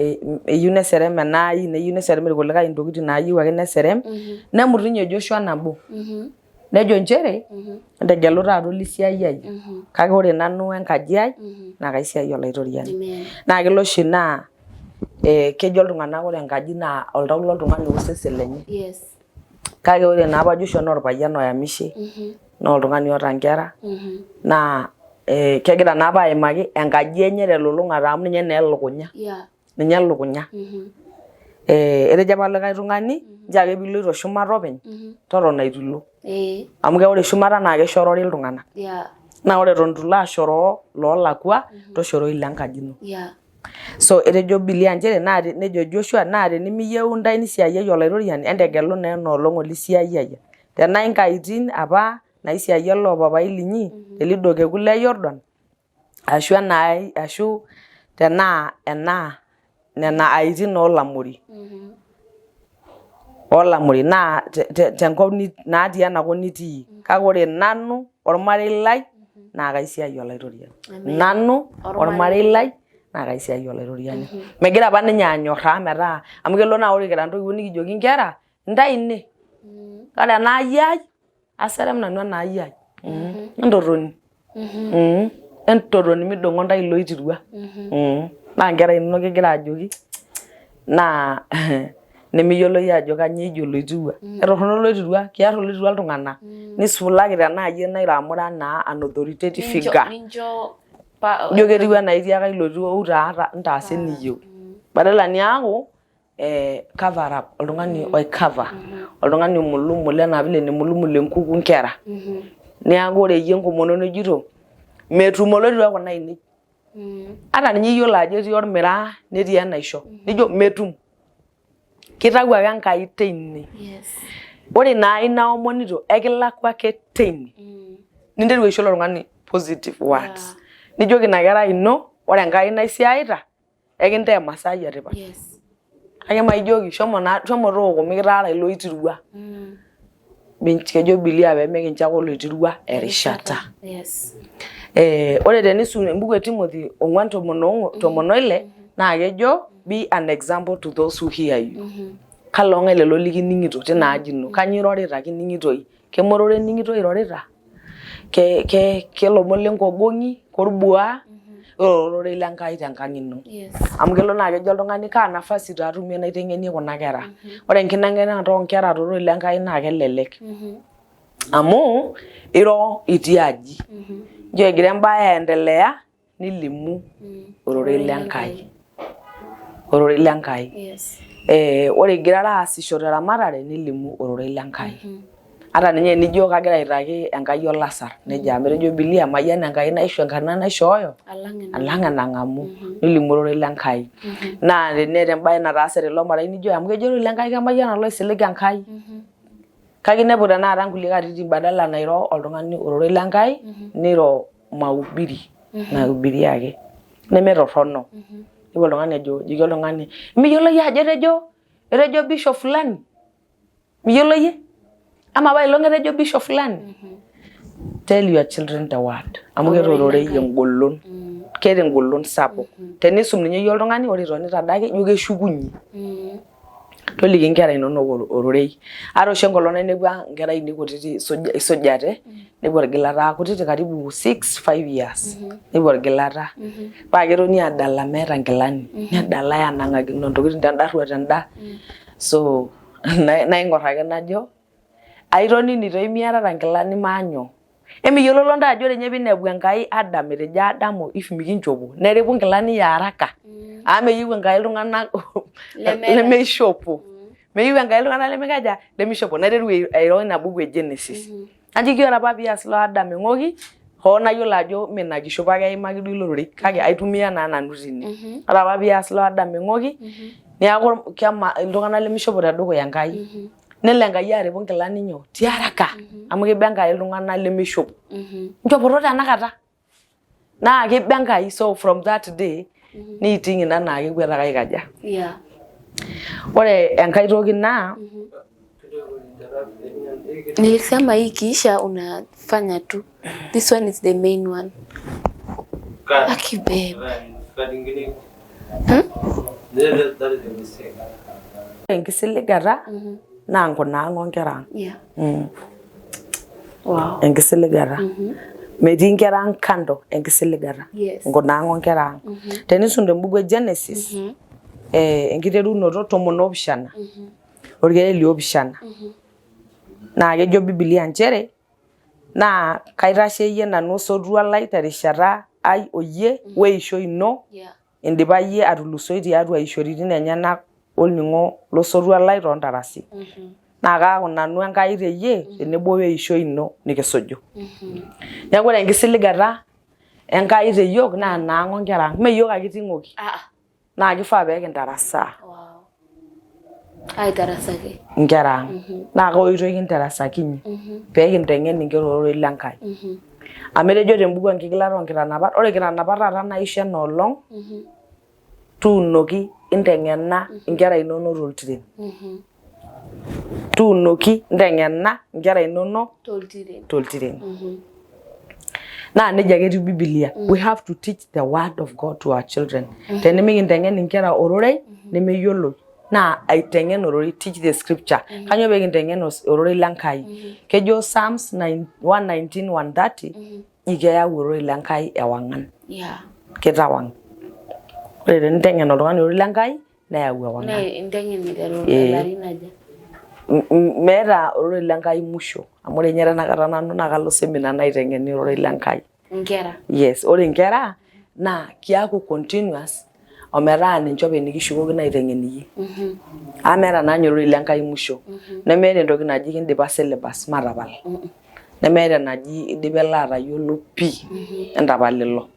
eyieu neserem ena ai neyieu neserem irkulikae intokitin naayieu ake neserem nemut ninye Joshua nabo nejo nchere entegelu taata olisiayiai kake ore nanu wenkaji ai naa kaisiai Olaitoriani. Naa kelo oshi naa. Kejo iltung'anak ore enkaji naa oltau loltung'ani osesen lenye. Yes. Kake ore naa apa Joshua naa orpayian oyamishe naa oltung'ani oota nkera naa kegira naa apa aimaki enkaji enye telulung'ata amu ninye naa elukunya. Yeah. Ninye elukunya. Etejo apa likae tung'ani nchoo ake piiloito shumata openy totona eitu ilo. Amu ore shumata naa keshorori iltung'anak. Yeah. Naa ore eton eitu ilo ashoroo loolakua toshoroi ile nkaji ino. Yeah. So etejo Bibilia nchere naa nejo Joshua naa tenimiyieu intae nisiayiayiai olaitoriani entegelu naa ena olong olisiayiayia. Tenaa inkaitin apa naisiayia loo papai linyi telido kekun le Yordan ashu ena ashu tenaa ena nena aitin oolamori. Oolamori naa tenkop natii enakop nitii. Kake ore nanu ormarei lai naa kaisiai olaitoriani. Nanu ormarei lai naa kaisiai olaitoriani. Megira apa ninye anyorraa metaa amu kelo naa ore kira intoiwuo nikijoki inkera intae ine. Kake enaaji ai aserem nanu enaaji ai. Entotoni. Entotoni midong'o ntae iloitirua. Naa inkera inonok kigira ajoki naa nemiyiolo iyie ajo kanyoo eji oloitirua. Etorrono oloitirua, kiarr oloitirua iltung'anak. Nisulaki tenaa iyie nairo amu ira naa an authoritative figure. Ijo ketiu enaa itiaka ilo tirua ou taa ntaasa eniyieu. Badala niaku cover up, oltung'ani oi cover, oltung'ani oimulumul enaa vile naimulumul enkuku inkera. Neeku ore iyie enkomono nijito metum oloitirua kuna ainei. Ata ninye iyiolo ajo etii ormiraa netii enaisho nijo metum. Kitau ake Enkai teine. Yes. Ore ina ai naomonito ekilakwa ake teine. Ninteru aisho ilo tung'ani positive words. Yeah. Nijoki ina kerai ino ore Enkai naisiaita ekintaa emasai etipat. Yes. Kake maijoki shomo naa shomo tooko mikitaara ilo oitirua. Kejo Bibilia pee mikincho ake oloitirua erishata. Yes. Ore tenisum embuku e Timothy ong'uan tomon oile naa kejo be an example to those who hear you. Kalo ng'ae lelo likining'ito tina aji ino? Kanyoo irorita kining'itoi? Kemororo ening'ito irorita? Kelomon lenkogong'i? Korbuaa? Ore ororei le Nkai tenkang ino. Yes. Amu kelo naa kejo oltung'ani kaa nafasi taa atumie naiteng'enie kuna kera. Ore enkinang'enata oonkera tororei le Nkai naa kelelek. Amu iro itii aji. Nchoo egira embae aendelea nilimu ororei le Nkai. Ororei le Nkai. Yes. Ore igirara aasisho teramatare nilimu ororei le Nkai. Ata ninye enijo kagira aitaki Enkai olasar nejia amu etejo Bibilia mayian Enkai naisho enkarna naishooyo alang enang'amu nilimu ororei le Nkai. Naa teneeta embae nataase tilo marei nijo amu kejo ororei le Nkai kemayian oloisilig Enkai. Kake inepu tenakata nkulie katitin badala nairo oltung'ani ororei le Nkai niro mahubiri nahubiri ake nemetorrono. Nepuo oltung'ani ajo ejoki oltung'ani miyiolo iyie ajo etejo etejo bishop fulani miyiolo iyie ama apailong etejo bishop fulani. Tell your children the word amu keeta ororei engolon keeta engolon sapuk tenisum ninye iyie oltung'ani ore itonita adake ijo keshukunyie. Toliki inkera inonok ororei. Ata oshi enkolong nainepua inkera ainei kutiti isujate, nepuo orgilata aa kutiti karibu 6, 5 years. Nepuo orgilata. Paa ketoni adala meeta nkilani. Nedalae anang'akino ntokitin tenda rruat tenda. So naing'or ake najo aitonini toi miatata nkilani maanyoo. Emiyiololo ntae ajo ore ninye piinepu Enkai Adam etejo Adamu if mikinchopo neripu nkilani ya haraka amu meyieu Enkai iltung'anak lemeishopo. Meyieu Enkai iltung'anak lemikaja lemeishopo. Naiteru airo ina buku e Genesis. Najoki ore apa pias ilo Adam eng'oki hoo nayiolo ajo mee ina kishopo ake eimaki duo ilo rorei kake aitumia naa nanu tine. Ore apa pias ilo Adam eng'oki neeku iltung'anak lemeishopo tedukuya Enkai. Nelo Enkai aripu nkilani nyoo tiaraka amu kiba Enkai iltung'anak lemeishopo. Nchopoto tenakata. Naa kiba Enkai so from that day neiting ina naa kekwet ake aikaja. Yeah. Ore enkae toki naa Nilisema hii ikiisha unafanya tu. This one is the main one. Aki babe. Enkisiligata naa nkunaang onkera ang. Yeah. Wow. Enkisiligata. Metii inkera ang kando enkisiligata. Yes. Nkunaang onkera ang. Tenisum tembuku e Genesis. Enkiterunoto 17. Orkereri liopishana. Naa kejo Biblia nchere naa kaitasheyie nanu osotua lai terishata ai oyie weishoi ino indipa iyie atulusoi tiatua ishoritin enyenak olning'o losotua lai toontarasi. Naa kaaku nanu Enkai teyie tenebo weishoi ino nikisuju. Neeku ore enkisiligata Enkai teyiok naa enaang onkera ang. Mee iyiok ake iting'oki. Naa kifaa pee kintarasaa. Aitarasaki. Inkera ang. Naa kaa oitoi kintarasakinye pee kinteng'en inkera ororei le Nkai. Amu etejo tembuku enkigilata oonkitanapat, ore nkitanapat taata naisho ena olong tuunoki inteng'ena inkera inonok toltiren. Tuunoki nteng'ena inkera inonok Toltiren. toltiren. Naa nejia ake etiu Biblia. We have to teach the word of God to our children. Tenimikinteng'en inkera ororei nemeyiolo naa aiteng'en ororei teach the scripture. Kanyoo pee kinteng'en ororei le Nkai? Kejo Psalms 119 130 ji keyau ororei le Nkai ewang'an. Kitawang'. Ore teninteng'en oltung'ani ororei le Nkai neyau ewang'an. Naa inteng'en aiteru Ee. ilarin aja? Meeta ororei le Nkai musho amu ore ninye tenakata nanu naa kalo seminar naiteng'eni ororei le Nkai. Inkera. Yes, ore inkera naa kiaku continuous ometaa ninche openy nikishukokino aiteng'en iyie. Amu meeta naa ninye ororei le Nkai musho. Nemeeta entoki naji kindipa syllabus matapal. Nemeeta enaji idipa ele atayiolo pii entapal ilo.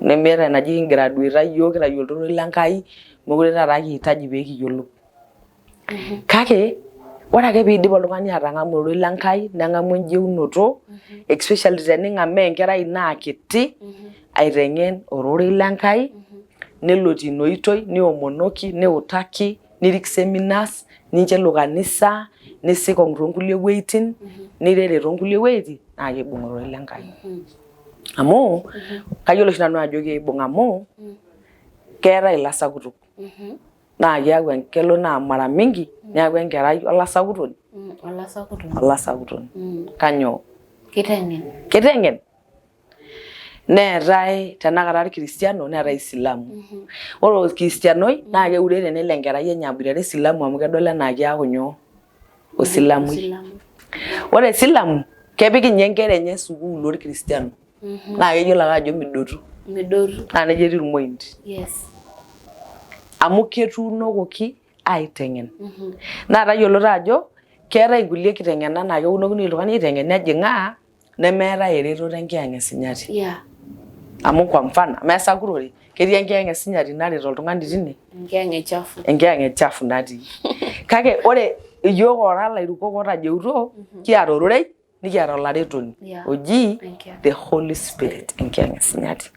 Nemeeta enaji kingradueta iyiook kitayioloito ororei le Nkai mekure taata kiitaji pee kiyiolou. Kake ore ake piidip oltung'ani atang'amu ororei le Nkai neng'amu enjeunoto especially tening'amaa enkerai ino aa kiti aiteng'en ororei le Nkai nelotie ina oitoi niomonoki niutaki nirik seminars nincho elo kanisa nisikong toonkulie wueitin nirere toonkulie wueitin naa keibung ororei le Nkai. Amu kayiolo oshi nanu ajo keibung amu keetae ilasakutok naa keeku kelo naa mara mingi neeku enkerai olasakutoni. Olasakutoni. Olasakutoni. Kanyoo? Kitengen. Kitengen. Neetae tenakata irkristiano neetae isilamu. Ore orkristianoi naa keure tenelo enkerai enye aboitare isilamu amu kedol enaa keaku nyoo osilamui. Ore silamu kepik ninye inkera enye sukuul orkristiano naa keyiolo ake ajo midotu. Midotu. Naa nejia etiu irmoindi. Yes. Amu ketuunokoki aiteng'en. Naa tayiolo taa ajo keetae inkulie kiteng'enat naa keunokini oltung'ani aiteng'en nejing'aa nemeetae eretoto enkiyang'et sinyati. Amu kwa mfano mesakurore ketii enkiyang'et sinyati naret oltung'ani tine. Enkiyang'et chafu. Enkiyang'et chafu natii. Kake ore iyiok ora ilairukok otajeuto kiata ororei nikiata olaretoni oji the Holy Spirit enkiyang'et sinyati.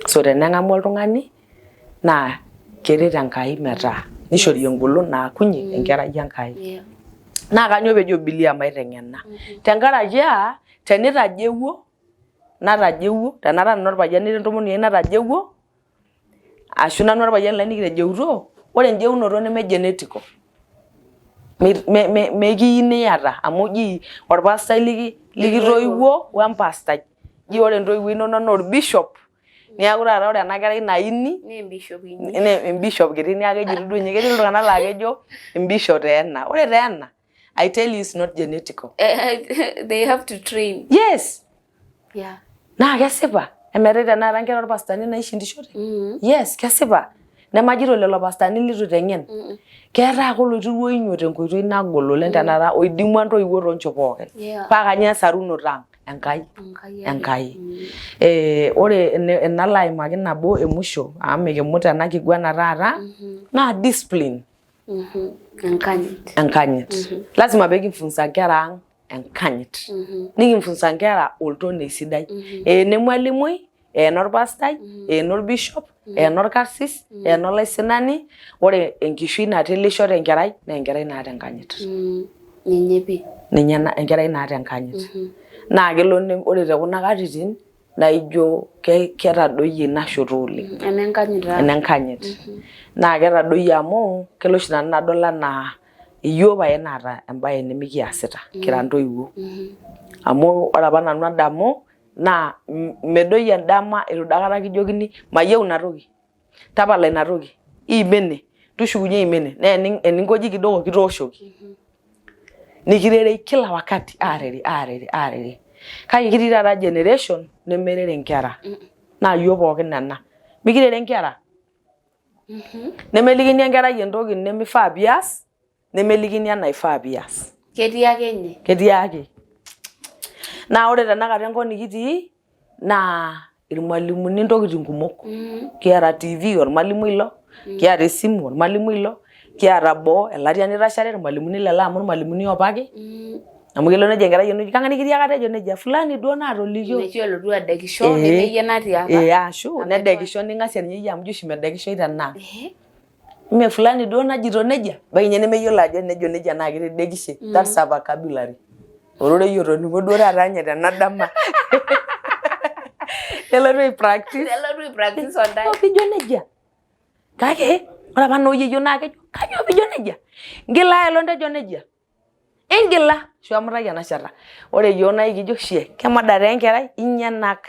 So teneng'amu oltung'ani naa keret Enkai metaa nishori engolon naakunye enkerai Enkai. Naa kanyoo peejo Bibilia maiteng'ena? Tenkaraki aa tenitajewuo natajewuo tenara nanu orpayian nira entomononi ai natajewuo ashu nanu orpayian lai nikitejeutuo, ore enjeunoto neme genetical. Mekiini iyata amu ji orpastai likitoiwuo wempastai. Ji ore intoiwuo inonok naa orbishop Niaku taata ore ena kerai naini Naa embishop inyi. naa embishop kiti niaku keji duo ninye ketii iltung'anak laa kejo embishop taa ena. Ore taa ena I tell you it's not genetical. They have to train. Yes. Yeah. Naa kesipa. Emeetae tenakata nkera orpastani naishindishote. Yes, kesipa. Nemajito lelo pastani litu iteng'en. Keetae ake oloiterua oinyio tenkoitoi nagol oleng tenakata oidimua intoiwuo toonchot pookin. Yeah. Paa kanyoo esarunoto ang? Enkai. Enkai ake. Enkai. Ore enalo aimaki nabo e musho amu mikimut ena kiguana taata naa discipline. Enkanyit. Enkanyit. Lazima pee kifunza nkera ang enkanyit. Nikifunza nkera oltonei sidai. Ene mwalimui, ene orpastai, ene orbishop, ene orkarsis, ene olaisinani, ore enkishui natelisho tenkerai naa enkerai naata enkanyit. Ninye pii. Ninye enkerai naata enkanyit. Naa kelo ore te kuna katitin naa ijo ketadoyie ina shoto oleng. Enenkanyit taa. Enenkanyit. Naa ketadoyie amu kelo oshi nanu nadol anaa iyiok pae naata embae nimikiasita kira intoiwuo. Amu ore apa nanu adamu naa medoyio endama eitu dakata kijokini mayieu ina toki, tapala ina toki, iima ene. Tushukunye imene. Naa eninkoji kidogo kitooshoki. Nikirerei kila wakati aarere aarere aarere. Kake kitii taata generation nemerere inkera. Naa iyiok pookin nena. Mikirere inkera. Nemelikini enkerai entoki nemifaa pias nemelikini enaifaa pias. Ketii ake nye. Ketii ake. Naa ore tenakata enkop nikitii naa irmalimuni ntokitin kumok. Kiata TV ormalimui ilo, kiata esimu ormalimui ilo, kiata boo elatia nitashare irmalimuni lelo amu irmalimuni opake. Amu kelo nejo enkerai ino kang'ae nikitiaka tejo nejia fulani duo naatolikio. Metii olotu adekisho nemeyie natiaka. Ee ashu nedekisho ning'asia ninye iyie amu ijo oshi medekishoi tenaa. Ime fulani duo najito nejia, ebaiki ninye nemeyiolo ajo enejo nejia naa kitedekishe. That's a vocabulary. Ororei otoning'o duo taata ninye tena dama. Nelotu ai practice. Nelotu ai practice on time. Pijo nejia. Kake ore apa noo yieyioo naa kejo kanyoo pijo nejia? Ngila aelong tejo nejia. Ingila ashu amutaki ena shata. Ore iyiok naa ekijo shie kemoda taa enkerai inyenak.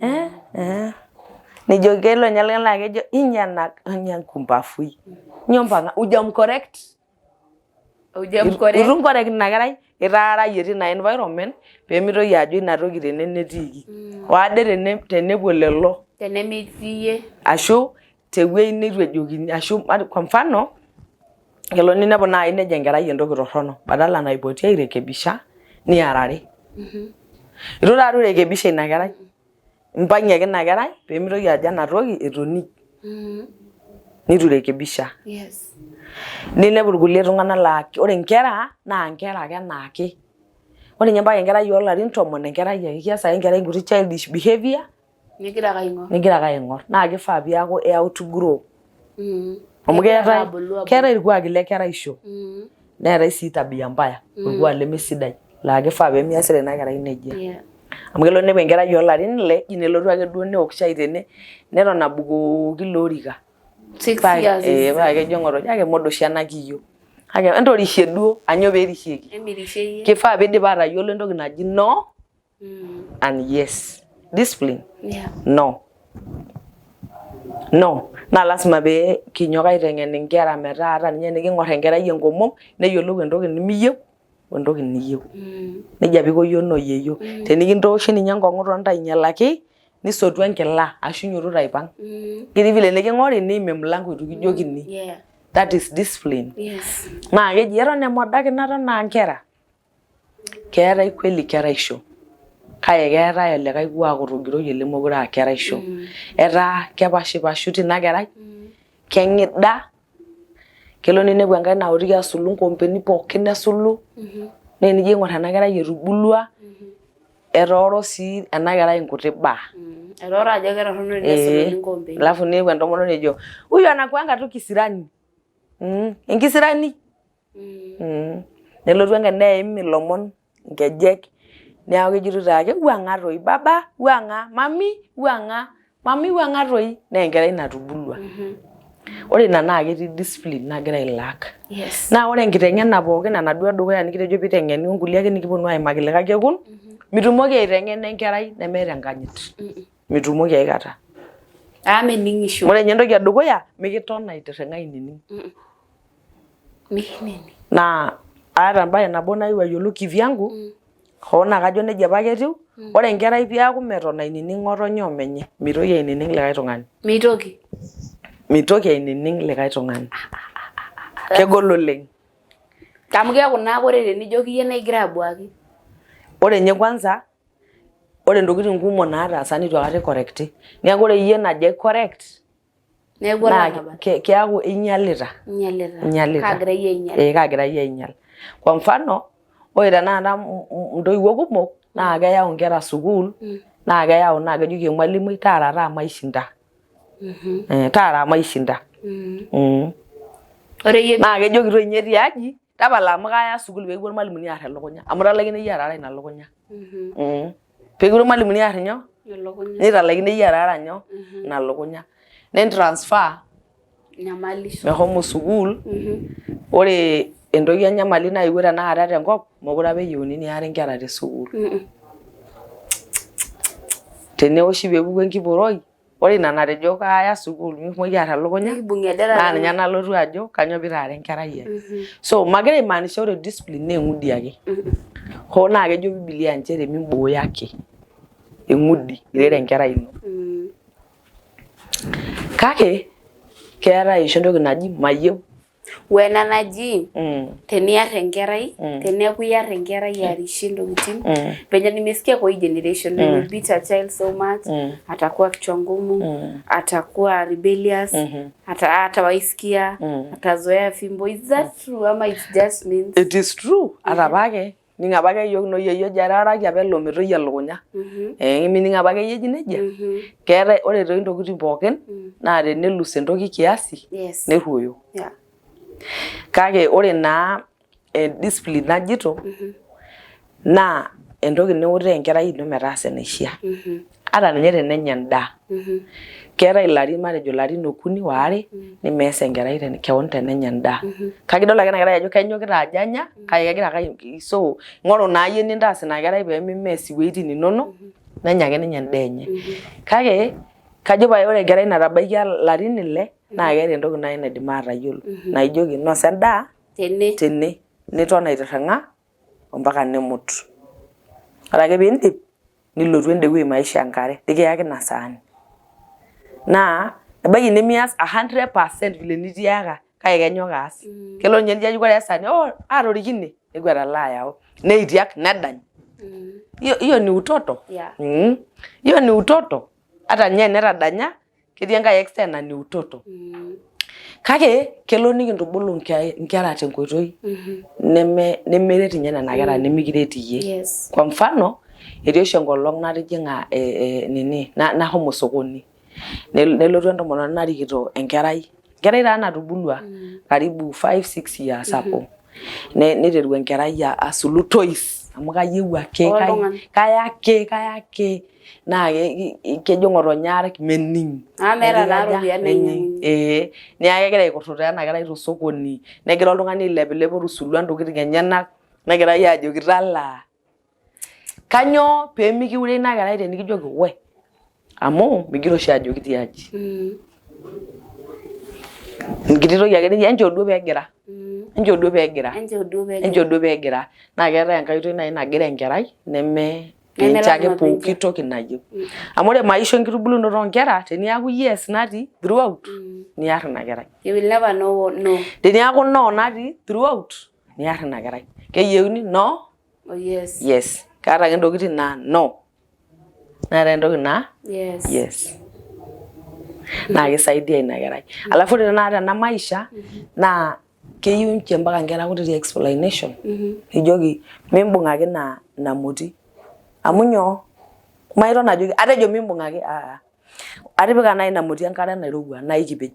Eh, eh. Nijo kelo ninye oltung'ani naa kejo inyenak nya nkumbafui. Nyoo mpang'a hujamcorrect. Hujamcorrect. Itu incorrect ina kerai itaarayie tina environment pee mitoki ajo ina toki tene netiiki. Hoo ade tenepuo lelo. Tenemetii iyie. Ashu tewuei neitu ejokini ashu kwa mfano kelo ninepu naaji nejo enkerai entoki torrono badala naipoti airekebisha niarari. Itu taatoi irekebisha ina kerai impang'ie ake ina kerai peemitoki ajo ena toki etoni nitu irekebisha. Ninepu irkulie tung'anak laa ore inkera naa inkera ake enaake. Ore ninye mpaka enkerai oolarin tomon enkerai ake, keas ake enkerai nkuti childish behaviour Nigira ake aing'or. Nigira ake aing'or. Naa kifaa piaku i outgrow. Amu keetae keetae irkuaki le keraisho. Neetae sii tabia mbaya, orkuak lemesidai laa kifaa pemiasita ina kerai nejia. Amu kelo ninepu enkerai oolarin ile ji nelotu ake duo neok shai tene neton abukoki ilo orika. Six years. Paa kejo ng'otonye kake modo oshi ena kiyiok. Kake entorishie duo, anyoo peerishieki? Kifaa piidip atayiolo entoki naji no and yes. Discipline? No. No. Naa lasima pee kinyok aiteng'en inkera metaa ata ninye teniking'or enkerai enkomom neyiolou entoki nimiyieu o entoki niyieu. Nejia apa iko yiok noo yieyio. Tenikintooshi ninye enkong'u itonita ainyalaki nisotu enkila ashu inyototo aipang'. Ketii vile niking'ori niim emilango itu kijokini. That is discipline. Naa keji eton emodaki ina eton aa nkera. Keetae kweli keraisho kake keetae olikae kuak otogiroyie lemekure aa keraisho. Etaa kepashipashu tina kerai, keng'ida, kelo ninepu enkae naotiki asulu nkoompeni pookin nesulu, naa enijo aing'or ena kerai etubulua, etooro sii ena kerai nkuti baa. Etooro ajo ketorrono tenesuluni nkoompeni. Alafu neewuo entomononi ejo huyu anakuanga tu kisirani. Enkisirani. Nelotu enkae neim ilomon inkejek neeku kejito taake wuang'a toi baba wuang'a mami wuang'a mami wuang'a toi naa enkerai natubulua. Ore ina naa ketii discipline nagira ai lack. Naa ore enkiteng'ena pookin enaduo edukuya nikitejo piteng'eni onkulie ake nikiponu aimaki likae kekun, mitumoki aiteng'ena enkerai nemeeta enkanyit. Mitumoki aikata. Amu mening'isho. Ore ninye entoki edukuya mikiton aitirring'a ainining. Mikinini. Naa aata embae nabo naewuo ayiolou kivyangu hoo naa kajo nejia apake etiu, ore enkerai peeku meton ainining ng'otonye omenye, mitoki ainining likae tung'ani. Mitoki. Mitoki ainining likae tung'ani. Kegol oleng. Amu keeku naa ore tenijoki iyie naa igira abuaki. Ore ninye kwanza ore ntokitin kumok naataasa nitu aikata ikorekti. Neeku ore iyie najo ai correct Neeku naa olarrabal. keaku inyialita. Inyialita. Inyialita. Kaagira iyie ainyial. Ee kaagira iyie ainyial. Kwa mfano ore tenakata intoiwuo kumok naa keyau inkera sukuul naa keyau naa kejoki emwalimui taara taa maishinda. Taara maishinda. Ore iyie Naa kejoki toi ninye tiaji tapala amu kaya sukuul pee kipuo irmalimuni aar elukunya amu italaikine iyie ataara ina lukunya. Pee kipuo irmalimuni aar nyoo? Elukunya. Nitalaikine iyie ataara nyoo? Ina lukunya. Nintransfer Nyamalisho. meshomo sukuul. Ore entoki enyamali naewuo tenakata tenkop mekure apa eyieuni niari inkera te sukuul. Teneoshi peepuku enkiporoi. Ore ina natejo kaaya sukuul mitumoki aar elukunya Nikibung'ie ade naa taata. ninye nalotu ajo kanyoo pitaara enkerai ai. So magira aimaanisha ore discipline naa eng'udi ake. Hoo naa kejo Biblia nchere mimbooyo ake eng'udi irere enkerai ino. Kake keetae oshi entoki naji mayieu. Wena naji teniar enkerai, teneeku iyar enkerai arishie intokitin, venye nimesikia kwa hii generation, when you beat a child so much, atakuwa kichwa ngumu, atakuwa rebellious, hatawaisikia, atazoea fimbo. Is that true ama it just means It is true. Ata apake ning apake iyiok noo yieyio ejo etaaraki apa elo metoi elukunya. Mining apake iyie eji nejia? Keetae ore toi intokitin pookin naa tenelus entoki kiasi nerruoyo. Kake ore naa discipline najito naa entoki niutaa enkerai ino metaasa enaishia. Ata ninye tenenya endaa. Keetae ilarin matejo ilarin okuni waare nemees enkerai kewon tenenya endaa. Kake idol ake ena kerai ajo kenyokita ajo anya kake kegira ake so ing'oru naa iyie nintaas ina kerai pee mimees iwueitin inonok nenya ake ninye endaa enye. Kake kajo pae ore enkerai natabaikia ilarin ile naa keeta entoki naaji naidim atayiolo naa ijoki inosa endaa tene tene niton aitirring'a ompaka nimut. Ore ake piindip nilotu ende wueji maisho enkare nikiyaki ina saani. Naa ebaiki nemias 100% vile nitiaka kake kenyok aas. Kelo ninye nijo ajo ore esaani oh aatorikine nekwet alo ayau neitiak nedany. Hiyo ni utoto. Hiyo ni utoto. Ata ninye enetadanya ketii enkae extent naa ni utoto. Kake kelo nikintubulu inkera tenkoitoi nemeret ninye nena kera nemikiret iyie. Kwa mfano etii oshi enkolong natijing'a nini nashomo sokoni nelotu entomononi narikito enkerai, enkerai taa natubulua karibu 5-6 years hapo. Neiteru enkerai asulu toys amu kayieu ake kaya ake kaya ake naa kejo ng'otonye aar mening. Amu meeta naa iropiyiani nainyiang'unyie. Ee neeku kegira aikurtutaa ena kerai tosokoni negira oltung'ani ailepilep otusulua intokitin enyenak negirai aajoki talaa. Kanyoo pee mikiure ina kerai tenikijoki we amu migira oshi ajoki tiaji. Enkiti toki ake nijo enchoo duo peegira. Enchoo duo peegira. Enchoo duo peegira. Naa keetae enkae oitoi naaji nagira enkerai neme pincho ake pooki toki nayieu. Amu ore maisha enkitubulunoto oonkera teniaku yes natii throughout niar ina kerai. You will never know no. Teniaku no natii throughout niar ina kerai. Keyieuni no Oh, yes. Yes. Kaata ake ntokitin naa no. Neetae entoki naa yes. Yes. Naa kisaidia ina kerai. Alafu ore tenakata tena maisha naa keyieu ninche mpaka nkera kutitik explanation. Nijoki mimbung ake ina moti. Amu nyoo? Maiton ajoki atejo mimbung ake aa. Atipika naaji ina moti enkare nairowua naa ikipej.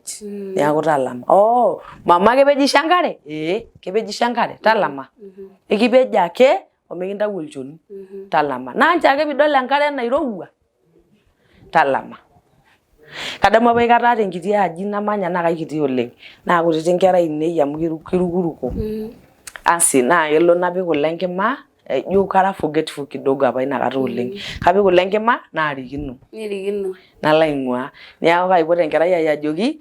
Neeku talama. Oh, mama kepejisho enkare? Ee, kepejisho enkare. Talama. Ekipej ake omikintau olchoni. Talama. Naa nchoo ake piidol enkare nairowua talama. Kadamu apa aikata aata enkiti aji namanya naa kaikiti oleng. Naa kutiti inkera ainei amu kirukuruko. Asi naa kelo napik kule enkima ijo kara forgetful kidogo apa inakata oleng. Kapik kule enkima naarikino. Nirikino. Nalo aing'uaa. Neeku kaipot enkerai ai ajoki,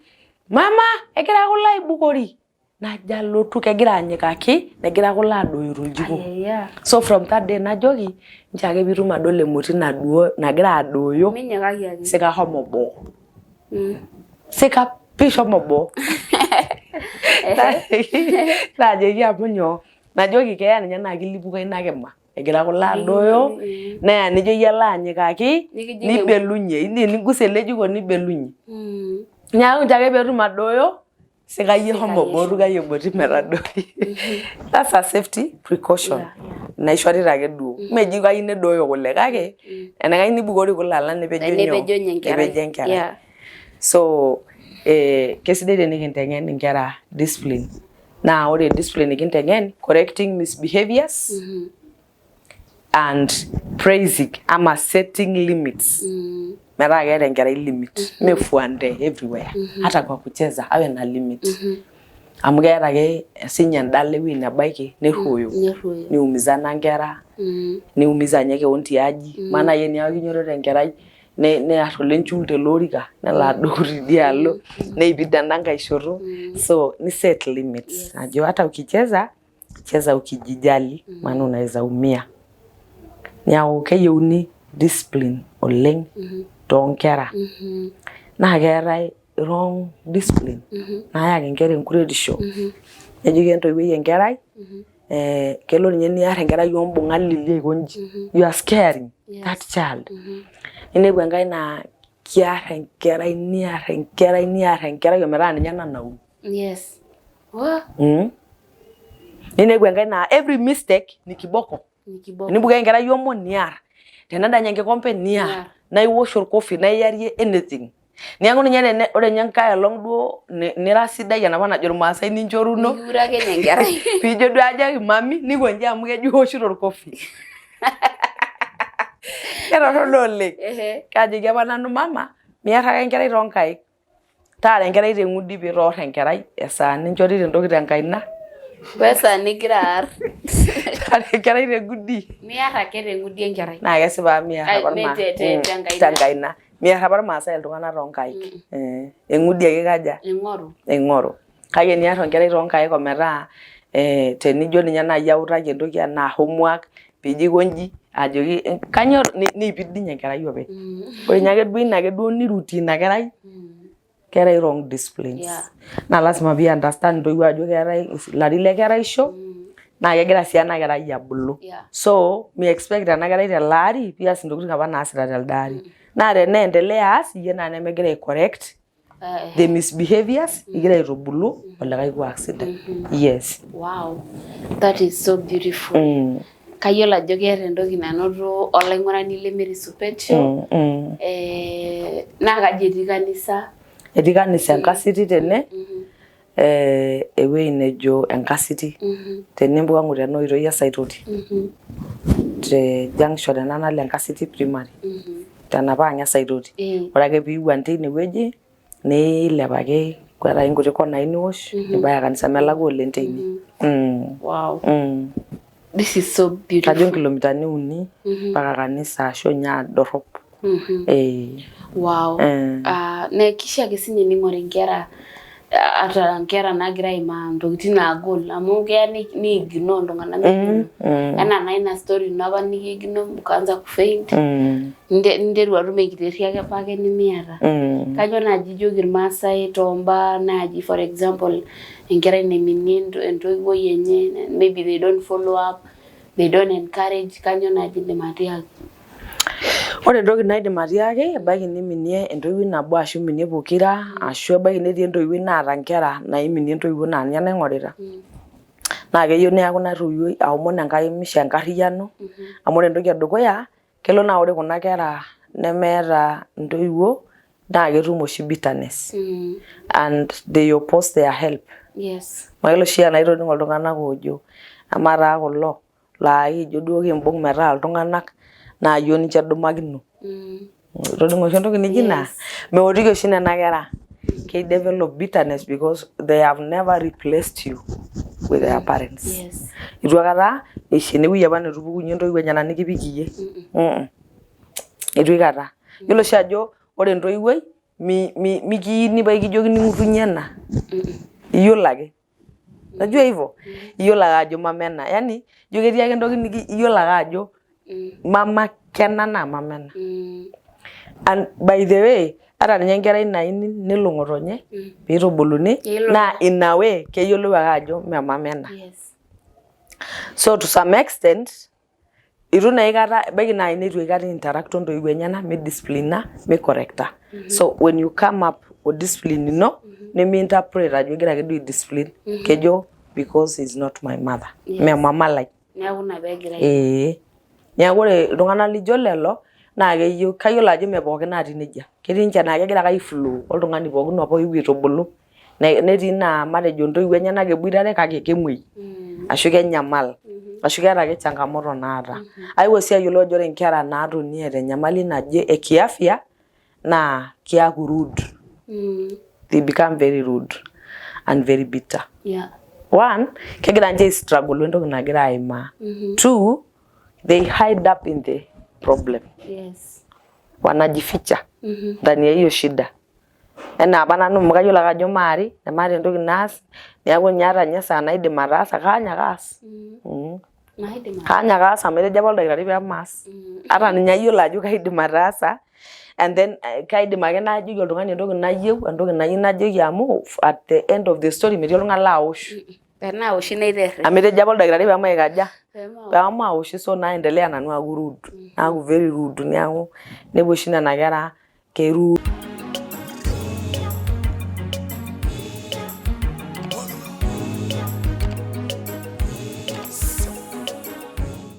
mama egira kule aibukori. Najo alotu kegira anyikaki negira kule adoyo toljiko. So from that day najoki nchoo ake piitum adol emoti nagira adoyo Minyikaki ake. sika homo boo. Sika pii shomo boo. Naajoki amu nyoo najoki keya ninye naa kilipuka ina kima egira kule adoyo neya nijo iyie alo anyikaki nibelunye nigusa ele jiko nibelunye. Neeku nchoo ake peetum adoyo sika iyie homo boo rukai emoti metadoi. That's a safety precaution naishorita ake duo. Meji kayieu nedoyo kule kake enaikash nibukori kule alang nepejo nyoo nepejo enkerai. So kesidai tenikinteng'en inkera discipline naa ore discipline nikinteng'en correcting misbehaviors and praising ama setting limits metaa keeta enkerai limit mefuande everywhere hata kwa kucheza awe na limit amu keeta ake sinye endala ewueji nebaiki nerruoyo niumizana nkera niumiza ninye kewon tiaji maana eniaku kinyototo enkerai. Near olenchul tele orika nelo adou tidialo neipid enda nkae shoto. So ni set limits ajo hata ukicheza cheza ukijijali, maana unaweza umia. Niaku keyieuni discipline oleng toonkera. Naa keetae wrong discipline nayaki inkera enkuretisho, nejoki entoiwuoi enkerai, kelo ninye niar enkerai ombung'a lilie aikonji, you are scaring that child. Ninepu enkae naa kiar enkerai, niar enkerai, niar enkerai ometaa ninye nanauru. Wah, Ninepu enkae naa every mistake ni kiboko. Ni kiboko. Tenibukaki enkerai omon niar, tenedany enkikompe niar, Niar. naa iwosh orkofi naa iyarie anything. Niaku ninye ore ninye enkae olong duo nira sidai enapa najo irmaasai ninchoruno. Nikiure ake ninye enkerai. Piijo duo ajoki mami nikonji amu kejo iwoshito orkofi. Ketorrono oleng. Kajoki apa nanu mama, miar ake enkerai toonkaik. Taara enkerai teng'udi piitoor enkerai esaa ninchorita entoki tenkaina. Wesaa nigira aar. Taara enkerai teng'udi. Miar ake teng'udi enkerai. Naa kesipa amu miar Ai, apa tenkaina. Tenkaina. Miar apa irmaasai iltung'anak toonkaik. Eng'udi ake kaja? Ing'oru. Aing'oru. Kake eniar enkerai toonkaik ometaa tenijo ninye naaji autaki entoki anaa homework piijo aikonji ajoki kanyoo neipid ninye enkerai openy. Ore ninye ake duo ina ake duo nirutie ina kerai, keetae wrong disciplines. Naa lazima pee understand intoiwuo ajo keetae ilarin le keraisho naa kegira sii ena kerai abulu. So mi expect ena kerai tele ari pias intokitin apa naasita telde ari. Naa teneendelea aas iyie naa nemegira ai correct the misbehaviors, igira aitubulu olikae kuak sidai. Yes. Wow. That is so beautiful. Kayiolo ajo keeta entoki nanoto olaing'urani le Mary Supet Show. Naa kaji etii kanisa? Etii kanisa Enkasiti tene, ewueji nejo Enkasiti. Tenimpang'u tena oitoi e Saitoti. Te junction ena nalo Enkasiti Primary. Tenapa ang' e Saitoti. Ore ake piiwuang' teine wueji niilep ake keeta ake nkuti konai niwosh nibaya kanisa, melakua oleng' teine. Wow. This is so beautiful. Kajo nkilomitani 3 mpaka kanisa ashu ninye aa dorrop. Wow. Naa kishaa ake sinye ning'ori inkera, ata inkera naagira aimaa intokitin naagol, amu keya ni ignore iltung'anak enaa naa ina story ino apa niki ignore ukaanza kufaint, ninteru atum enkiti riak apa ake nimiata. Kajo naaji ijoki irmaasai tombaa naaji, for example, enkerai naiminie entoiwuoi enye, maybe they don't follow up, they don't encourage, kainyioo naaji indim atiaki? Ore entoki naidim atiaki, ebaiki niminie entoiwuoi nabo ashu iminie pokira, ashu ebaiki netii entoiwuoi naata nkera naiminie intoiwuo naa ninye naing'orita. Naa keyieu neeku ina toiwuoi aomon Enkai misho enkarriyiano, amu ore entoki edukuya, kelo naa ore kuna kera nemeeta intoiwuo naa ketum oshi bitterness and they oppose their help. Mayiolo oshi enaa itoning'o iltung'anak oojo, amaa taa kulo laa ekijo duo kimbung' metaa iltung'anak naa iyiok ninche edumakino. Itoning'o oshi entoki nijo ina? Meotiki oshi nena kera. Keidevelop bitterness because they have never replaced you with their parents. Itu aikata eisho enewueji apa netupukunye intoiwuo enyenak nikipik iyie. Itu aikata. Yiolo oshi ajo ore entoiwuoi mikiini paa ekijokini ng'utunyi ena. Iyiolo ake. Unajua hivyo? Iyiolo ake ajo mama ena. Yaani ijo ketii ake entoki iyiolo ake ajo mama kena naa mama ena. And by the way, ata ninye enkerai naini nelo ng'otonye pitubuluni naa in a way keyiolou ake ajo mee mama ena. So to some extent, itu naa aikata ebaiki naaji neitu aikata interact ontoiwuo enyenak, midisciplina, micorrecta. So when you come up o discipline ino, nemi-interpret ajo igira ake duo ai-discipline, kejo because he's not my mother. Mee mama lai. Neeku ina peegira. Ee. Neeku ore iltung'anak lijo lelo naa keyieu, kayiolo ajo mee pookin natii nejia. Ketii ninche naa kegira ake ai flow oltung'ani pookin apa oewuo aitubulu. Netii naa matejo intoiwuo enyenak eboitare kake kemuoi ashu kenyamal ashu keeta ake changamoto naata. Aewuo sii ayiolou ajo ore inkera naatoni eeta enyamali naje e kiafya naa keaku rude. They become very rude and very bitter. One, kegira ninche ai-struggle wentoki nagira aimaa. Two, they hide up in the problem. Wanajificha ndani ya hiyo shida. Enaa apa nanu amu kayiolo ake ajo maari, nemaata entoki naas, neeku ninye ata ninye esaa naidim ataasa kaany ake aas. Kaany ake aas amu etejo apa oldakitari pee maas. Ata ninye ayiolo ajo kaidim ataasa and then kaidim ake najoki oltung'ani entoki nayieu, entoki nayieu najoki amu at the end of the story metii oltung'ani laaosh. Tenaaoshi naiterri. Amu etejo apa oldakitari pee maikaja? Pee maoshi so naendelea nanu aaku rude. Naaku very rude neeku nepuo oshi nena kera ke rude.